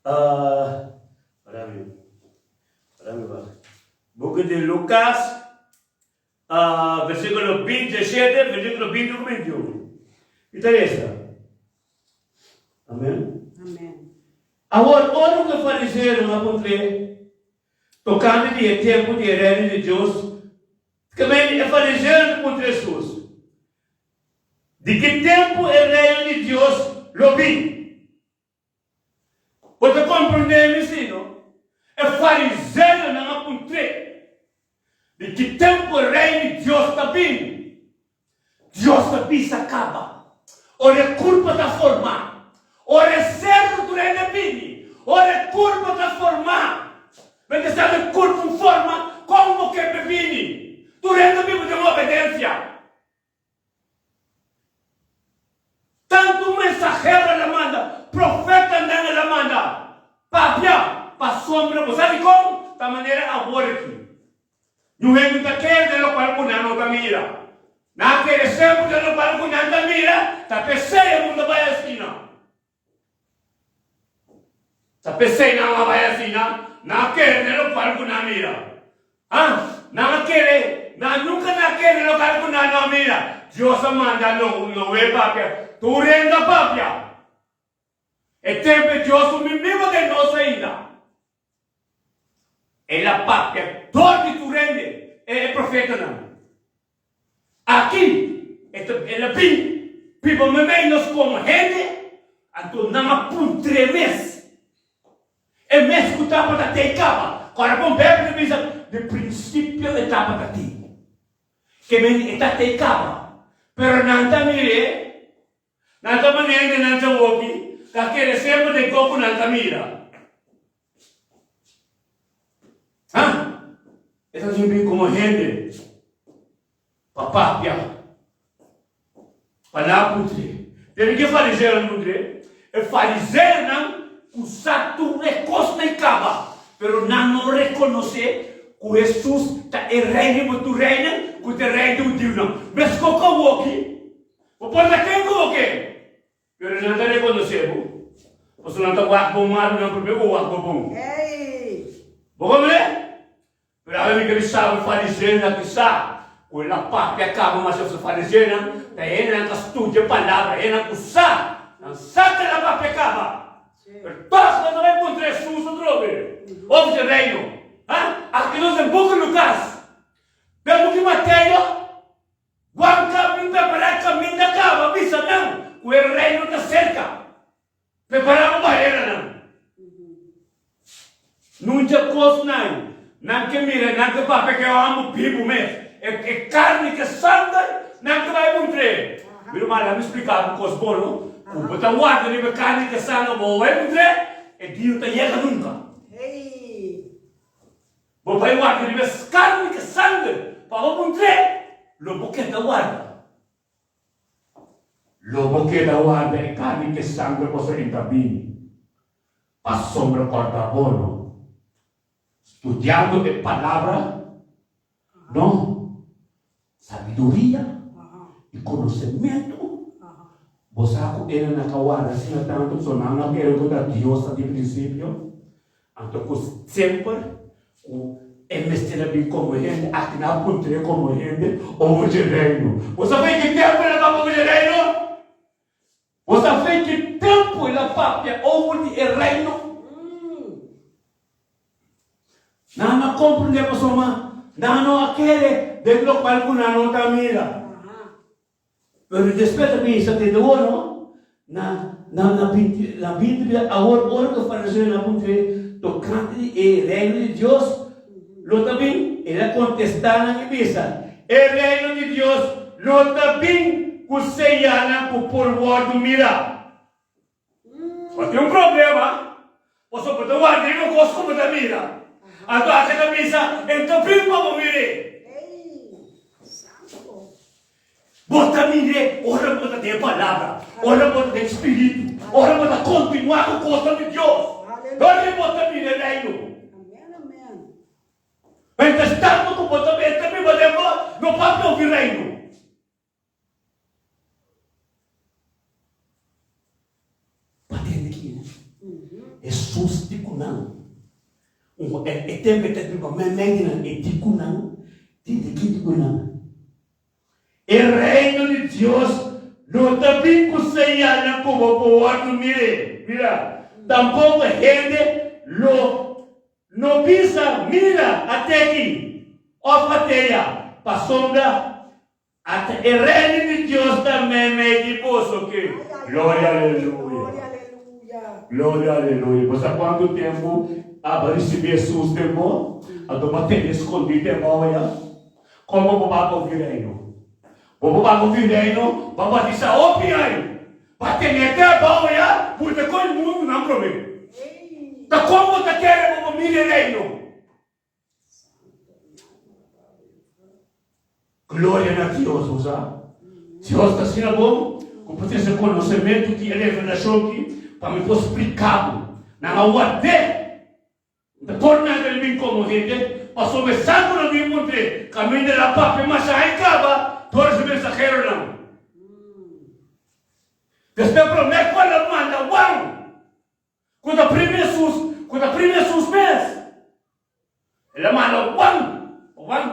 [SPEAKER 1] Uh, para mi, para mi wak. Buki di Lukas, uh, versíkulo 27, versíkulo 20 ku 21. I ta lesa. Amen.
[SPEAKER 2] Amen.
[SPEAKER 1] Awor, ora ku e fariseonan a puntr'é tokante di e tempu di e Reino di Dios, kamente e fariseonan ta puntra Hesus, Di ki tempu e Reino di Dios lo bin? Bo ta komprendé mi, si no? E fariseonan a puntr'é, Di ki tempu e Reino di Dios ta bin? Dios ta bisa kaba. Ora e kurpa ta formá. Ora e sertu tur hende bini. Ora e kurpa ta formá. Mester sa e kurpa un forma kon bo ke p'e bini. Tur hende biba den obedensia. Tantu mensahero el a manda, profetanan el a manda papia pasobra bo sa dikon ta manera awor aki. Ñu hende ta kere den lokual ku nan no ta mira. Nan a kere semper den lokual ku nan ta mira, ta p'esei e mundu a bai asina. Ta p'esei nan a bai asina, nan a kere den lokual ku nan mira. Ha? Nan a kere, nan nunka nan a kere loke ku nan no a mira. Dios a manda Noe papia, tur hende a papia. E tempu e Dios un bin biba den nos ainda. El a papia dor di tur hende, e profetanan. Aki e ta, el a bin biba meimei nos komo hende, anto nan a puntr'é mes. E mes ku tabata tei kaba. Kòrda bon Bèblia ta bisa, Di prinsipio e tabata tei. Ke men e ta tei kaba. Pero nan ta mir'é, nan ta manera hende nan djawoki ta kere semper den kos ku nan ta mira. Ha? E ta bin komo hende pa papia. Pa nan puntr'é. Debe ke fariseonan puntr'é? E fariseonan ku sa tur e kosnan kaba, pero nan no rekonosé ku Hesus ta e Rei riba tur reinan, ku ta e Rei di hudiunan. Meskos ku awoki, bo por ta ken ku bo ke, pero nan ta rekonosé bo, pasobra nan ta wak bo malu nan promé ku bo wak bo bon. Bo komprendé? Pero awe mi ke bisa bo fariseonan kisa ku el a papia kaba masha su fariseonan ta hendenan ka studia palabra, hendenan ku sa, nan sa ku el a papia kaba. Pero tos nan ta bai puntra Hesus atrobe over di reino. Ha? Aki nos den buki Lukas, den buki Mateo, Juan ka bin prepara kaminda kaba bisa nan ku e reino ta serka. Prepará bo bareranan. Nunca kosnan nan ke mira, nan ke papia ke amo bibu mes. E e karni ke sanger nan ke bai puntr'é. Mi ruman, laga mi splika bo kos bon no. Ku bo ta warda riba e karni ke sanger bo bai puntr'é, e dia no ta yega nunka. Bo bai warda riba e karni ke sanger pa bo puntr'é, lo bo keda warda. Lo bo keda warda e karni ku e sanger boso e ta bini, pasobra kòrda bo no studiando e palabra no sabiduria i konosementu. Bo sa ku e nan a ka warda asina tantu pasobra nan no a kere ku ta Dios ta di prinsipio. Anto ku semper ku e mester a bin komo hende, aki nan a puntr'é komo hende over dje Reino. Bo sa fe ki tempu el a papia over dje Reino? Bo sa fe ki tempu el a papia over di e Reino? Nan a komprendé pasobra nan no a kere den lokual ku nan no ta mira. Pero despues ta bisa tende awor no, na na na binti na binti bia awor ora ku e fariseonan a puntr'é tokante di e reino di Dios lo ta bin, el a kontestá nan i bisa, E reino di Dios no ta bin ku señalnan ku por wòrdu mirá. Bo tin un problema, pasobra bo ta warda riba kos ku bo ta mira. Anto aki ta bisa, E ta bin pa bo mir'é. Bo ta mir'é ora bo ta den e Palabra, ora bo ta den Spiritu, ora bo ta kontinuá ku kosnan di Dios. Ora bo ta mira e Reino. Mientras tanto ku bo ta biba den bo, no papia obi Reino. Pa tende ki Hesus di ku nan, e tempu e ta biba meimei di nan, e di ku nan, tende ki di ku nan, E Reino di Dios no ta bin ku señalnan ku bo por wòrdu mir'é, mira, tampoko hende lo no bisa, Mira, at'e aki, òf at'e ya, pasobra Ata e Reino di Dios ta meimei di boso ke. Gloria aleluya. Gloria aleluya. Bo sa kuantu tempu abo risibi Hesus den bo? Anto bo a tene skondí den bo ya? Komo bo baka ofi Reino? Bo bo baka ofi Reino, bo a batisá hopi ai. Bo a tene den bo ya? Bo ta koe mundu nan promé. Ta komo bo ta kere bo bo mira e Reino? Gloria na Dios, bo sa. Dios ta asina bon ku por trese konosementu ki e revelashon ki pa mi por splika bo. Nan a ward'é. N ta torna el bin komo hende, pasobra e sa ku lo bin puntr'é kaminda el a papia masha ai kaba dor su mensaheronan. Despues promé ku el a manda Juan Ku ta primi Hesus, ku ta primi Hesus mes. El a manda Juan, Juan.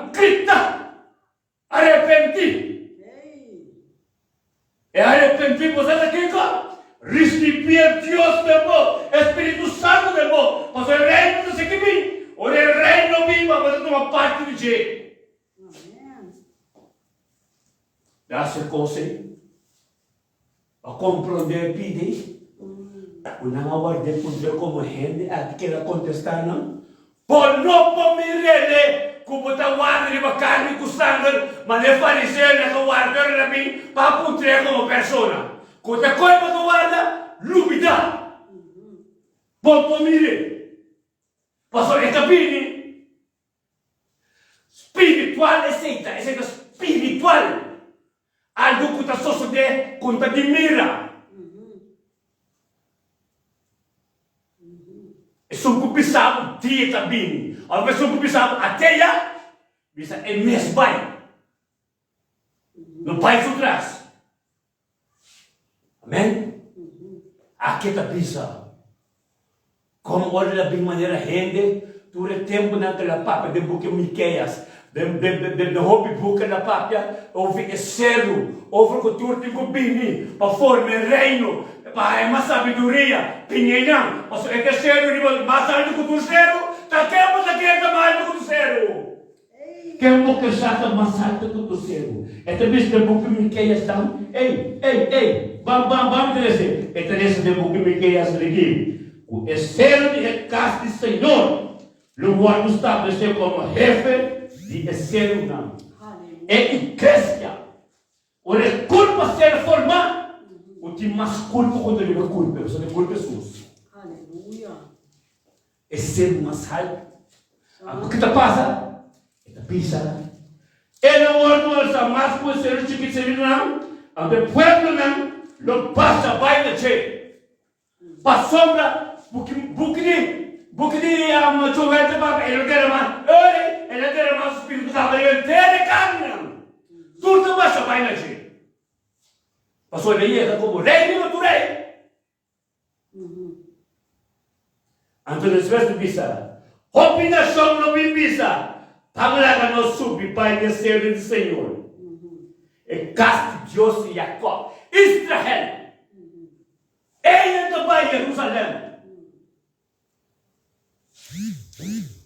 [SPEAKER 1] El a hasi e kos ei pa komprondé e pida ei ku nan a ward'é puntr'é komo hende aki ku el a kontestá nan, Bo no por mir'é ku bo ta warda riba karni ku sanger, manera e fariseonan a warda ora el a bin pa puntr'é komo persona. Ku ta koe bo ta warda? Lubidá! Bo por mir'é, pasobra e ta bini. Spiritual esei ta, esei ta spiritual. Algu ku ta sosodé ku no ta di mira. Esun ku bisa bo dia ta bini, òf esun ku bisa bo ateya, bisa e mes bai. No bai su tras. Amen. Aki ta bisa, Kom ora el a bin manera hende, tur e tempunan ku el a papia den buki Mikeas, den den hopi buki el a papia over e seru, over ku tur tin ku bini pa forma e reino, pa haña mas sabiduria, piñeinan, pasobra e ta e seru riba mas altu ku tur seru, ta ken bo ta kere ta mas altu ku tur seru? Ken bo ke sa ta mas alto ku tur seru? E ta bisa den buki Mikeas dan, Ey, ey, ey, ban, ban, ban trese. E ta lesa den buki Mikeas riki, ku e seru di e kas di Señor lo wòrdu stablesé komo hefe di e serunan. E iglesia, ora e kulpa ser formá, ku tin mas kulpa ku ta riba kulpa, pasobra e kulpa es nos. E seru mas haltu. Anto ki ta pasa? E ta bisa, E lo wòrdu alsá mas ku e seru chikit serunan, anto e pueblonan lo pasa bai na dje. Pasobra buki buki di buki di Joel ta papia, e lo derama, e ora ei el a derama su spiritu saba riba henter e karninan. Tur ta pasa bai na dje. Pasobra el a yega komo rei riba tur rei. Anto despues mi bisa, Hopi nashon lo bin bisa, Ban laga nos subi bai den seru di Señor, e kas di Dios di Jakòb, Israel. Einan ta bai Jerusalèm.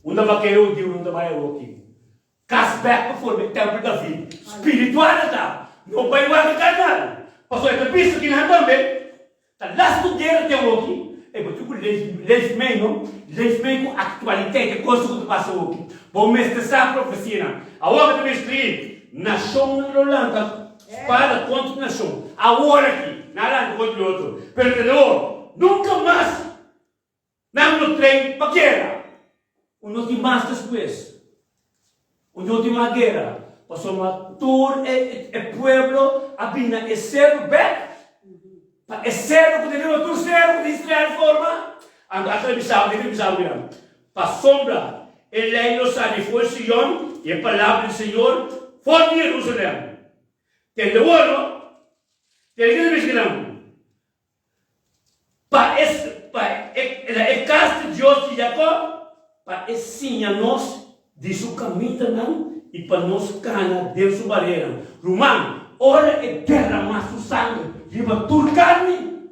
[SPEAKER 1] Unda bakero hudiu nan ta bai awoki? Kas bek pa forma e tèmpel David. Spiritual e ta, no bai wak e karnal. Pasobra e ta bisa kinan tambe, ta lastu guera te awoki. Ey, bo tin ku leef mee no, leef mee ku aktualiteit, e kos ku ta pasa awoki. Bo mester sa profesianan. Awor ta bin skri, nashonnan lo lanta spada kontra nashon. Awor aki, nan a lanta kontra di otro. Pero te awor, nunka mas Nan lo train pa guera. Un no tin mas despues. Un no tin mas guera. Pasobra tur e e pueblo a bin na e seru bek. Pa e seru ku ta riba tur seru ku Israel forma. Anto a bisa bo, a bisa bo mira, pasobra e lei lo sali for Sion i e palabra di Señor for di Jerusalem. Tende awor no. Tende ke ta bisa kinan. Pa e pa e na e kas di Dios di Jakòb, pa e siña nos di su kamindanan i pa nos kana den su barenan. Ruman, ora e derramá su sanger riba tur karni,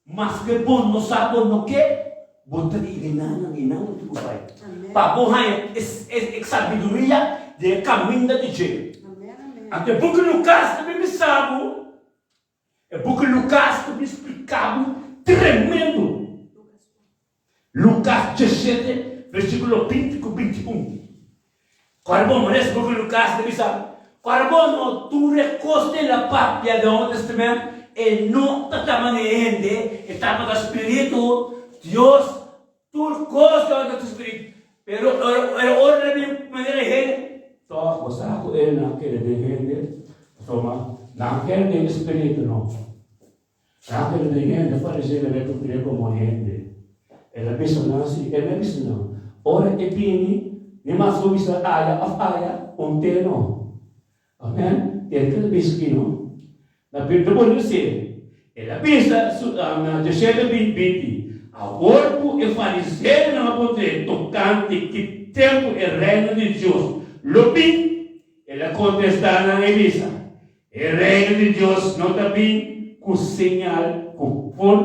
[SPEAKER 1] maske bo no sa bo no ke, bo ta di renanan i nan lo tin ku bai pa bo haña e e sabiduria di e kaminda di dje. Anto e buki Lukas ta bin bisa bo. E buki Lukas ta bin splika bo tremendo. Lukas diesshete, versíkulo 20 ku 21. Kòrda bon, manera es buki Lukas ta bisa, Kòrda bon no, tur e kos den la papia den Oud Testament e no ta taba den hende, e tabata spiritu, Dios Tur kos tabata ta spiritu, pero ora ora bin manera hende, tòg bo sa ku e nan kere den hende, pasobra nan kere den e spiritu no. Nan kere den hende, fariseo ta bai kumplí komo hende. El a bisa nan si, el a bisa nan, ora e bini, ni mas bo bisa aya òf aya, un te no. Amen. Ken ta bisa ki no? Na Biblia bo no si. El a bisa su na Dioshete 20, Awor ku e fariseonan a puntr'é tokante ki tempu e Reino di Dios lo bin, el a kontestá nan i bisa, E Reino di Dios no ta bin ku señal ku por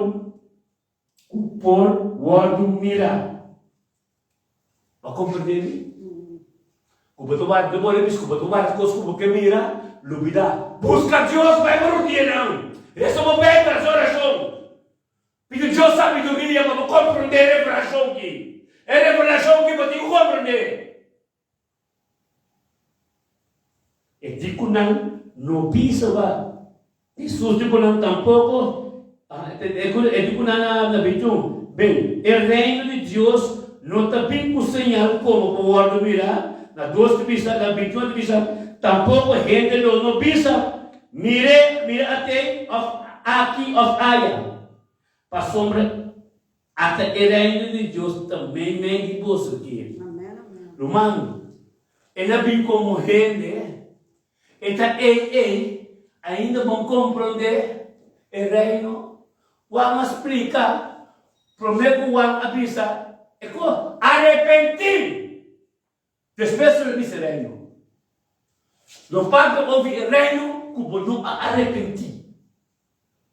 [SPEAKER 1] ku por wòrdu mirá. Bo a komprendé mi? Ku bo ta warda bo rebis, ku bo ta warda kos ku bo ke mira, lubidá. Buska Dios pa e bo rudianan. Resa bo Beibel, hasi orashon. Pidi Dios sabiduria pa bo komprondé e revelashon ki. E revelashon ki bo tin ku komprondé. E di ku nan no bisa ba. Hesus di ku nan tampoko, e di ku nan na 21, Ben, e reino di Dios no ta bin ku señal komo por wòrdu mirá. Na dos ta bisa, na 21 ta bisa, tampoko hende lo no bisa, Mir'é, mira atei, òf aki òf aya. Pasobra ata e reino di Dios ta meimei di boso aki. Ruman, el a bin komo hende, e ta ei ei, ainda bon komprondé e reino. Juan a splika, promé ku Juan a bisa e kos, Arepentí! Despues lo bisa e reino. No papia over e reino ku bo no a arepentí.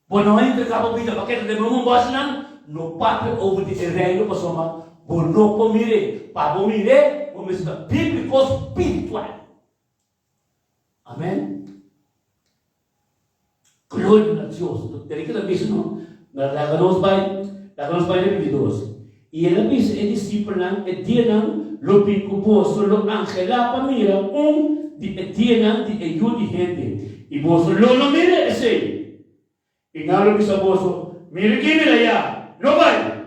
[SPEAKER 1] Bo no a entregá bo bida pa keda den bo bòsnan. No papia over di e reino pasobra bo no por mir'é. Pa bo mir'é, bo mester ta bíbliko spiritual. Amen. Gloria na Dios. Tene ki ta bisa no, na laga nos bai, laga nos bai na 22. I el a bisa e disipelnan, e dianan lo bin ku boso lo anhelá pa mira un di e dianan di e Yu di hende, i boso lo no mira esei. I nan lo bisa boso, Mira aki, mira ayá, no bai!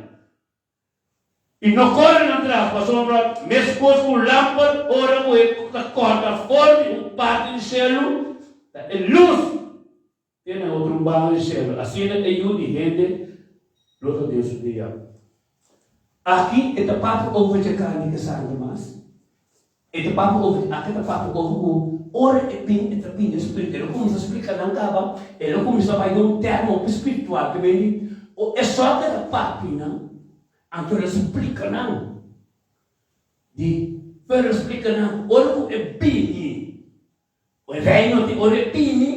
[SPEAKER 1] I no kore nan tras, pasobra meskos ku un lamper ora ku e ta kòrta for di un parti di shelu, ta e lus te na otro un banda di shelu, asina e Yu di hende lo ta den su dia. Aki e ta papia over dje karni ku e sanger mas. E ta papia over, aki ta papia over ku ora e bin e ta bin den spiritu. E lo kuminsá splika nan kaba, e lo kuminsá bai den un termo hopi spiritual ke bini o e sòrte ta papia nan, anto el a splika nan di, pero el a splika nan ku ora ku e bini, e reino di ora e bini,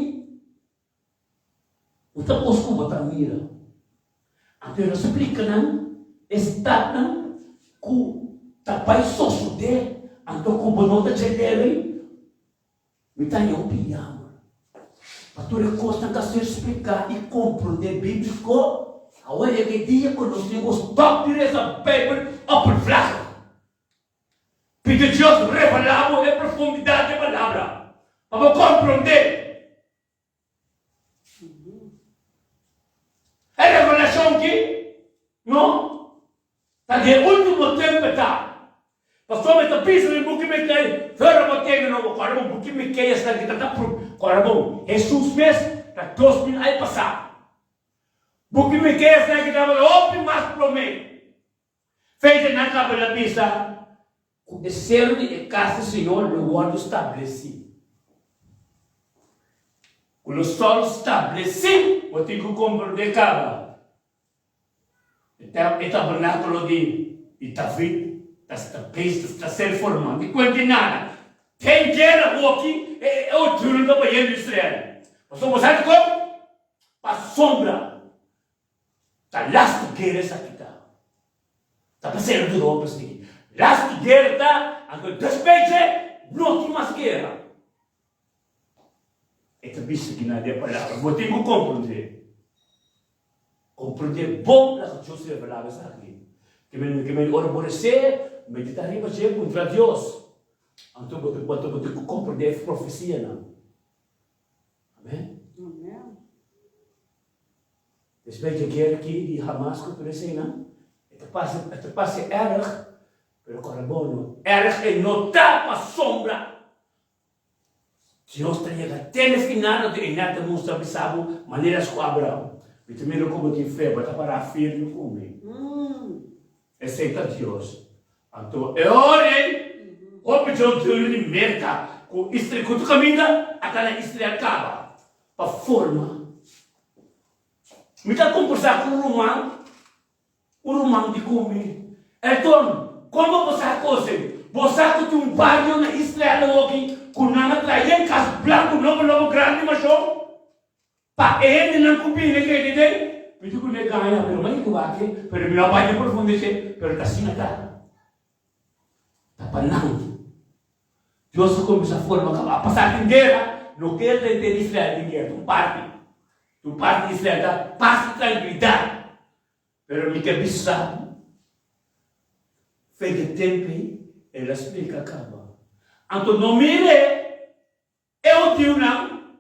[SPEAKER 1] Bo ta kos ku bo ta mira. Anto el a splika nan e stapnan ku ta bai sosodé anto ku bo no ta dje leu ei. Mi ta haña hopi yamber pa tur e kosnan ka ser spliká i komprondé bíbliko. Awor yega e dia ku nos tin ku stòp di resa Beibel oppervlakkig. Pidi Dios revelá bo e profundidat di e Palabra pa bo komprondé. E revelashon ki no ta di e ultimo tempu ta. Pasobra mi ta bisa den buki Miqueas, Fera bo tene no bo kòrda bo buki Miqueas nan ki ta ta pru, kòrda bo, Hesus mes ta 2000 aña pasá. Buki Miqueas nan ki tabata hopi mas promé. Feite nan kaba na bisa ku e selo di e kas di Señor lo wòrdu stablesí. Ku lo sòru stablesí, bo tin ku komprondé kaba e tabernákulo di David ta ta ser formá. Mi kuenti nada. Den guera hopi e otronan ta bayendo Israel. Pasobra bo sa dikon? Pasobra Ta lastu guera esaki ta. Ta pas'é lo dura hopi esaki. Lastu guera ta, anto despues dje no tin mas guera. E ta bisa kinan den palabra. Bo tin ku komprondé. Komprondé bon loke Dios revelá bo esaki. Ke men ke men ora bo resé, meditá riba dje, puntra Dios. Anto bo ta bo tin ku komprondé e profesianan. Amen.
[SPEAKER 2] Amen.
[SPEAKER 1] Despues dje guera aki di Hamas ku tur eseinan, e ta parse e ta parse erg, pero kòrda bon no erg e no ta pasobra Dios ta yega te na final anto e nèt ta mustra bisa bo manera ku Abraham. Mi ta mira ku bo tin fe, bo ta pará firme ku mi. Esei ta Dios. Anto e ora ei, hopi dje dueño di Merka ku Israel ku tur kaminda a ta na Israel kaba pa forma. Mi ta kombersá ku un ruman, un ruman di ku mi, Elton, kon bo por sa kos ei? Bo sa ku tin un bario na Israel awoki ku nan a traha yen kas blanku nobo nobo grandi mashon pa e hendenan ku bini keda den? Mi di ku ne gaña, pero mi a ekiboká, pero mi no a bai den profundisé, pero ta asina ta. Ta pa nan. Dios a kuminsá forma kaba. Apesar di guera, no keda den tera Israel tin guera, ta un parti. Ta un parti di Israel ta pas i trankilidat. Pero mi ke bisa bo, fe di e tempu ei el a splika kaba. Anto no mira e hudiunan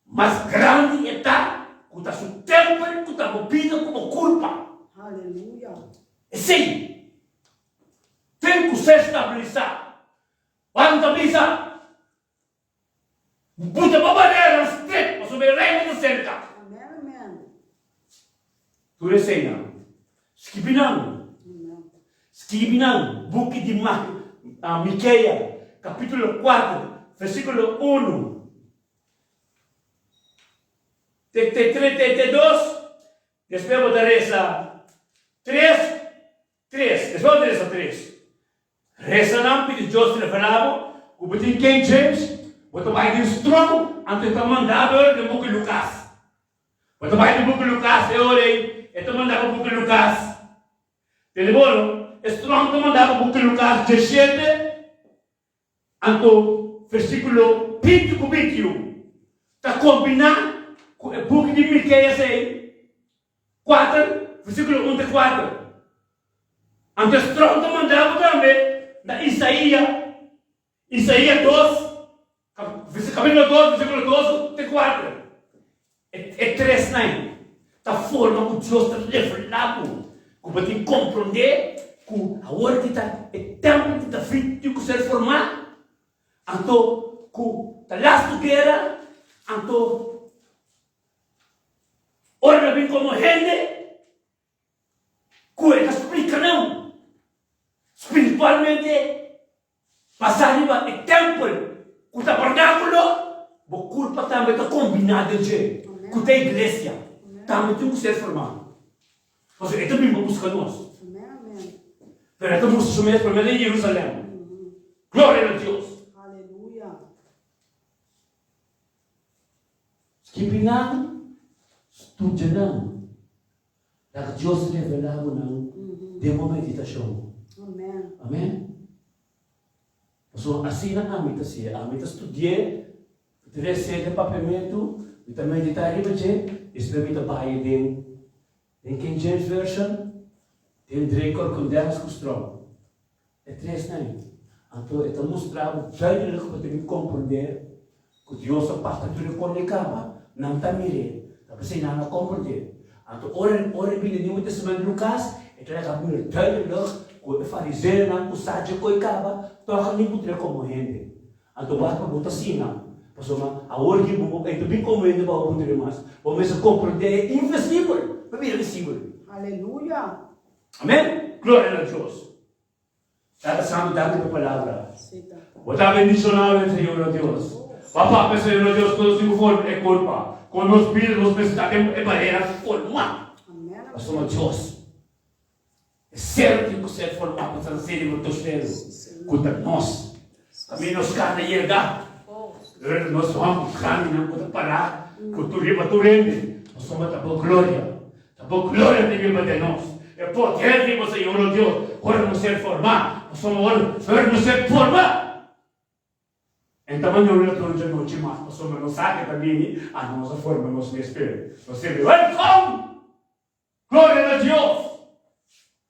[SPEAKER 1] mas grandi e ta ku ta su tempel ku ta bo bida ku bo kulpa. Esei tin ku ser stabilisá. Juan ta bisa, Buta bo bareranan stret pasobra e reino ta serka. Tur eseinan, skibi nan, skibi nan buki di Mikea, kapítulo kuater, versíkulo unu te te tres, te te dos, despues bo ta resa tres, tres, despues bo ta resa tres. Resa nan pidi Dios revelá bo ku bo tin King James, bo ta bai den Strong, anto e ta manda bo den buki Lukas. Bo ta bai den buki Lukas e ora ei e ta manda bo buki Lukas. Tende bo no? E Strong ta manda bo buki Lukas diesshete anto versíkulo binti ku 21 ta kombiná ku e buki di Mikeas ei kuater versíkulo un te kuater. Anto e Strong ta manda bo tambe na Isaia, Isaia dos, kapítulo dos, versíkulo dos te kuater. E tresnan ta forma ku Dios ta revelá bo, ku bo tin komprondé ku awor ki ta e tèmpel di David tin ku ser formá, anto ku ta lastu guera, anto ora nan bin komo hende, Ku e ta splika nan spiritualmente basá riba e tèmpel ku tabernákulo, bo kurpa tambe ta kombiná den dje, ku ta iglesia, tambe tin ku ser formá. Pasobra e ta bin pa buska nos. Pero e ta mustra su mes promé den Jerusalèm. Gloria na Dios! Skibi nan, studia nan. Laga Dios revelá bo nan den bo meditashon. Amen. Pasobra asina ami ta si'e. Ami ta studi'é, mi ta res'é den papiamentu, mi ta meditá riba dje, despues mi ta bai den den King James Version, den Drake Concordance ku Strong. E tresnan. Anto e ta mustra bo duidelijk ku bo ta bin komprondé ku Dios a papia tur e kon e kaba, nan ta mir'é. Ta p'esei nan a komprondé. Anto ora ora e bini Nieuwe Testament Lukas, e ta laga mira duidelijk ku e fariseonan ku sa dje koi kaba, tòg a ni puntr'é komo hende. Anto wak pa bo ta siña, pasobra awor di bo e ta bin komo hende pa bo puntr'é mas. Bo mester komprondé e invisibel pa bira visibel.
[SPEAKER 2] Aleluya!
[SPEAKER 1] Amen! Gloria na Dios! Tata Santu, danki pa e palabra. Bo ta bendishonado den Señor nos Dios. Bo a papia, Señor nos Dios, ku nos tin ku forma e kurpa, ku nos bida nos mester ta den e manera formá. Pasobra Dios, e ser tin ku ser formá pa ta sede bo toshero, ku ta nos. Kaminda nos kana yega, nos hòmber grandinan ku ta pará ku tur riba tur hende, pasobra ta bo gloria. Ta bo gloria ta biba den nos. E poder di bo Señor, o Dios, ora nos ser formá, pasobra ora ora nos ser formá, en ta manda un ladron djanochi mas, pasobra nos sa ke ta bini, a nos a forma nos mes pero nos sirbi. Welcome! Gloria na Dios!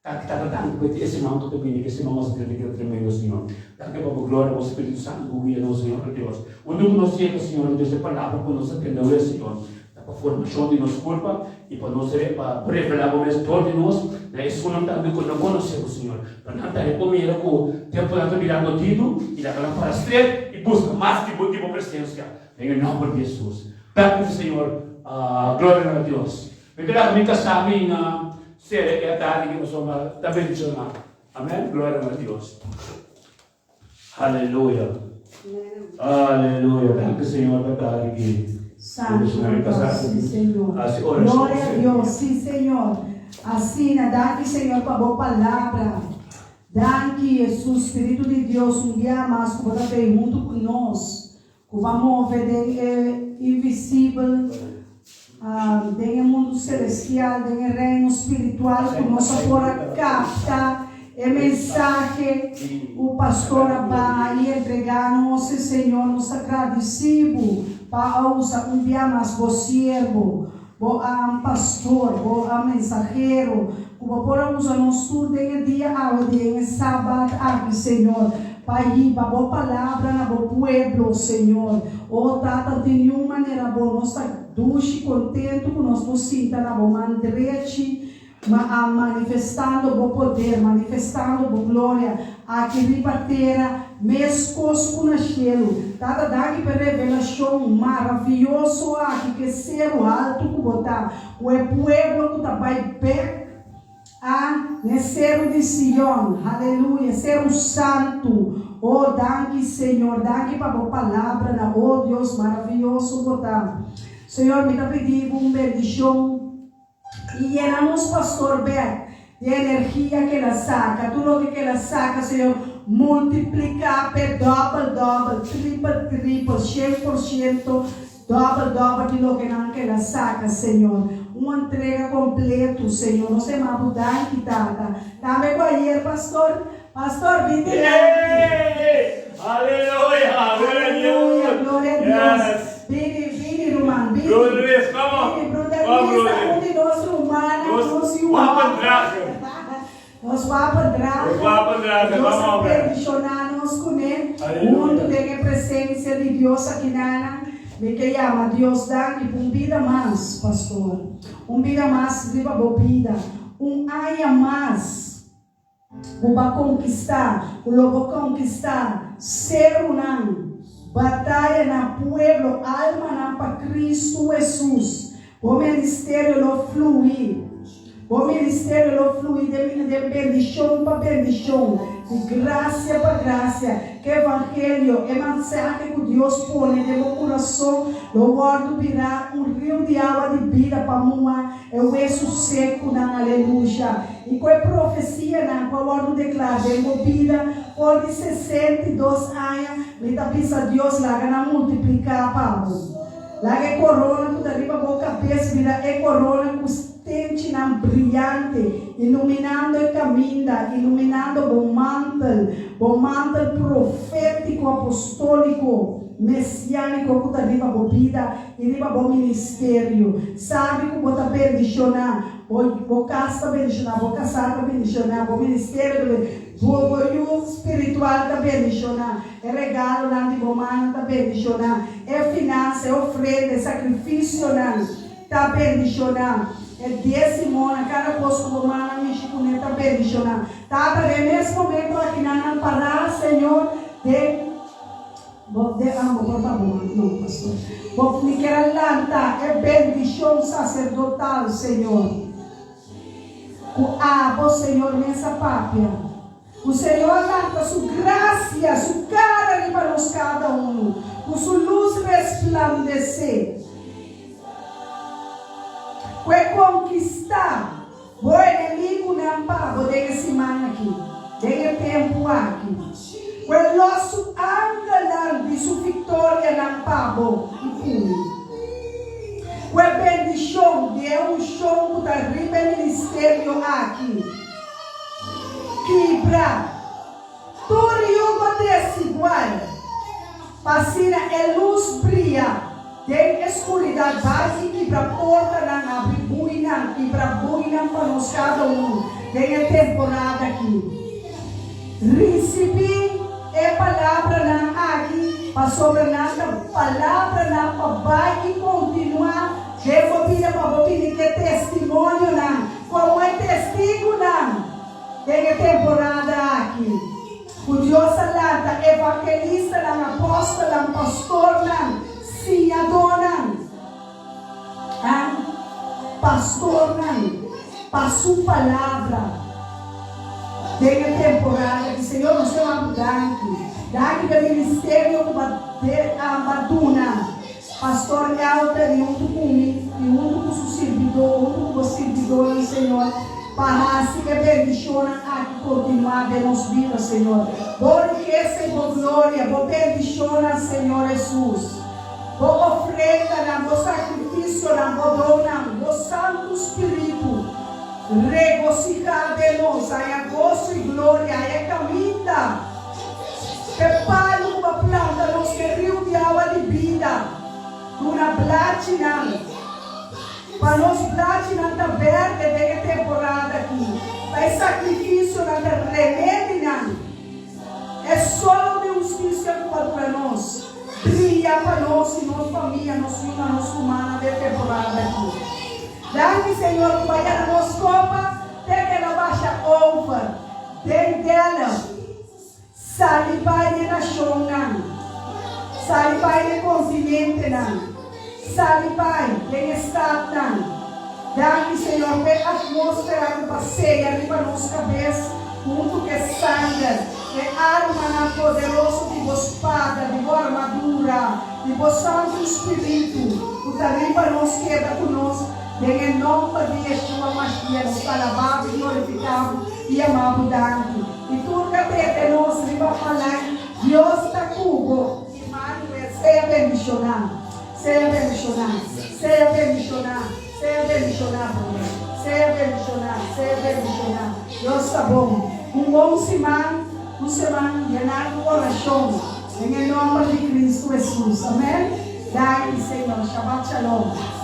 [SPEAKER 1] Danki Tata, danki pa e siman ku ta bini, ku e siman mas grandi ku ta tremendo, Señor. Danki pa bo gloria, bo Spiritu Santu ku guia nos, Señor Dios. Unda ku nos yega, Señor Dios, e palabra ku nos a tende awe, Señor, Ta pa formashon di nos kurpa i pa nos pa bo revelá bo mes dor di nos na esunnan tambe ku no konosé bo, Señor. Pa nan tambe por mira ku tempu nan ta birando didu i laga nan para stret i buska mas di bo di bo presensia. Den e nòmber di Hesus. Danki, Señor. Gloria na Dios. Mi ta laga mi kasá mi na sera e atardi aki pasobra ta bendishoná. Amen. Gloria na Dios. Aleluya. Aleluya. Danki Señor pa ta aki.
[SPEAKER 2] Santo Dios, sí Señor. Gloria a Dios, sí Señor. Asina, danki Señor pa bo palabra. Danki Jesus, Spiritu di Dios, un dia mas ku bo ta bei huntu ku nos, ku bo a move den e invisibel, den e mundu celestial, den e reino spiritual, ku nos a por a kapta. E mensahe ku pastor a baha i entregá nos, Señor, nos ta gradisí Bo pa a usa un bia mas Bo siervo, Bo pastor, Bo mensahero, ku Bo por a usa nos tur den e dia awe, den e Sabat aki, Señor, pa hiba Bo palabra na Bo pueblo, Señor. O Tata, di niun manera Bo, nos ta dushi kontentu ku nos por sinta na Bo man drechi, Ma a manifestando bo poder, manifestando bo gloria aki riba tera meskos ku na shelu. Tata, danki p'e revelashon maravioso aki ku e seru haltu ku bo ta, ku e pueblo ku ta bai bek a n'e seru di Sion. Haleluya, seru santu. O, danki, Señor, danki pa bo palabranan. O, Dios maravioso bo ta. Señor, mi ta pidi bo un bendishon. I yena nos pastor bek di energia ke el a saka, tur loke ke el a saka, Señor, multipliká p'e dòbel dòbel, tripel tripel, 100% dòbel dòbel di loke nan ke el a saka, Señor. Un entrega kompletu, Señor. Nos ta yama Bo danki, Tata. Tambe ku ayer, pastor, pastor, bin dilanti.
[SPEAKER 1] Aleluya! Gloria a Dios!
[SPEAKER 2] Aleluya, gloria a Dios.
[SPEAKER 1] Yes.
[SPEAKER 2] Bini, bini, ruman, bini.
[SPEAKER 1] Broeder Luis, come on.
[SPEAKER 2] Bini, broeder
[SPEAKER 1] Come,
[SPEAKER 2] Luis ta
[SPEAKER 1] broeder.
[SPEAKER 2] un di nos rumannan,
[SPEAKER 1] Nos
[SPEAKER 2] nos yu
[SPEAKER 1] wapendrager.
[SPEAKER 2] Nos wapendrager.
[SPEAKER 1] Nos wapendrager,
[SPEAKER 2] Dios
[SPEAKER 1] come
[SPEAKER 2] a
[SPEAKER 1] on, brother.
[SPEAKER 2] bendishoná nos kuné
[SPEAKER 1] Aleluya.
[SPEAKER 2] huntu den e presensia di Dios akinanan. Mi ke yama Dios danki pa un bida mas, pastor. Un bida mas riba bo bida. Un aña mas. Bo ba konkistá, ku lo bo konkistá serunan, batayanan, pueblo, almanan pa Kristu Hesus. Bo ministerio lo fluí. Bo ministerio lo fluí den den bendishon pa bendishon, di grasia pa grasia. Ku evangelio, e mensahe ku Dios pone den bo kurason, lo wòrdu birá un riu di awa di bida pa muha e wesu sekunan. Aleluya! I ku e profesianan ku a wòrdu deklará den bo bida for di 62 aña, mi ta bisa Dios laga nan multipliká pa bo. Laga e korona ku ta riba bo kabes bira e korona ku stenchinan briante, iluminando e kaminda, iluminando bo mantel, bo mantel profétiko, apostóliko, mesiániko ku ta riba bo bida i riba bo ministerio. Sabi ku bo ta bendishoná. Bo bo kas ta bendishoná, bo kasá ta bendishoná, bo ministerio ta bendishoná, bo bo yu spiritual ta bendishoná, e regalonan di bo mannan ta bendishoná, e finansa, e ofrenda, e sakrifisionan ta bendishoná, e diesimonan, kada kos ku bo mannan mishi kuné ta bendishoná. Tata, den mes momento aki nan nan pará, Señor, den. Bo de ambo por pa bo man no pastor bo mi kier a lanta e bendicion sacerdotal Señor cu abo Señor mes a papia cu Señor lanta su gracia su cara riba nos cada uno cu su luz resplandece cu e conquista Bo enemigunan pa bo den e siman aki, den e tempu aki. Ku e los su angelnan di su viktorianan pa bo i ku mi. Ku e bendishon di e unshon ku ta riba e ministerio aki, kibra tur yugo desigual, pa asina e lus bria. Den e skuridat bai i kibra portanan, habri buinan, kibra buinan pa nos kada un den e temporada aki. Risibí e palabranan aki pasobra nan ta palabranan pa bai i kontinuá den bo bida pa bo bini ku e testimonionan komo e testigunan den e temporada aki. Ku Dios a lanta evangelistanan, apòstelnan, pastornan, siñadónan, a pastornan pa Su Palabra den e temporada aki. Señor, nos ta wak danki. Danki pa e ministerio ku bo a duna Pastor Elder i huntu ku mi i huntu ku su sirbidó, huntu ku bo sirbidónan, Señor, pa hasi e bendishonnan aki kontinuá den nos bida, Señor. Bo rikesa i bo gloria, bo bendishonnan, Señor Hesus, bo ofrendanan, bo sakrifisionan, bo donnan, bo Santu Spiritu, regosihá den nos, haña goso i gloria. Blachinan, pa nos blachinan ta berde den e temporada aki, pa e sakrifisionan ta remedinan. E solo di hustisia ku pa dura nos, bria pa nos i nos famia, nos yunan, nos rumannan den temporada aki. Danki Señor ku bo a yena nos kopa te ku el a basha over den Delft. Sali bai n'e nashonnan, sali bai n'e kontinentenan, sali bai den e statnan. Danki Señor p'e atmósfera ku ta seya riba nos kabes huntu ku e sanger, e armanan poderoso di bo spada, di bo armadura, di bo Santu Spiritu ku ta riba nos keda ku nos den e nòmber di Yeshua Mashiach nos ta alabá bo, glorifiká bo i yamá bo danki. I tur ka tete nos riba palai, Dios ta ku bo. Emmanuel, sea bendishoná. Sea bendishoná, sea bendishoná, sea bendishoná, broer. Sea bendishoná, sea bendishoná. Dios ta bon. Un bon siman, un seman yená ku orashon. Den e nòmber di Kristu Hesus. Amèn. Danki, Señor. Shabbat shalom.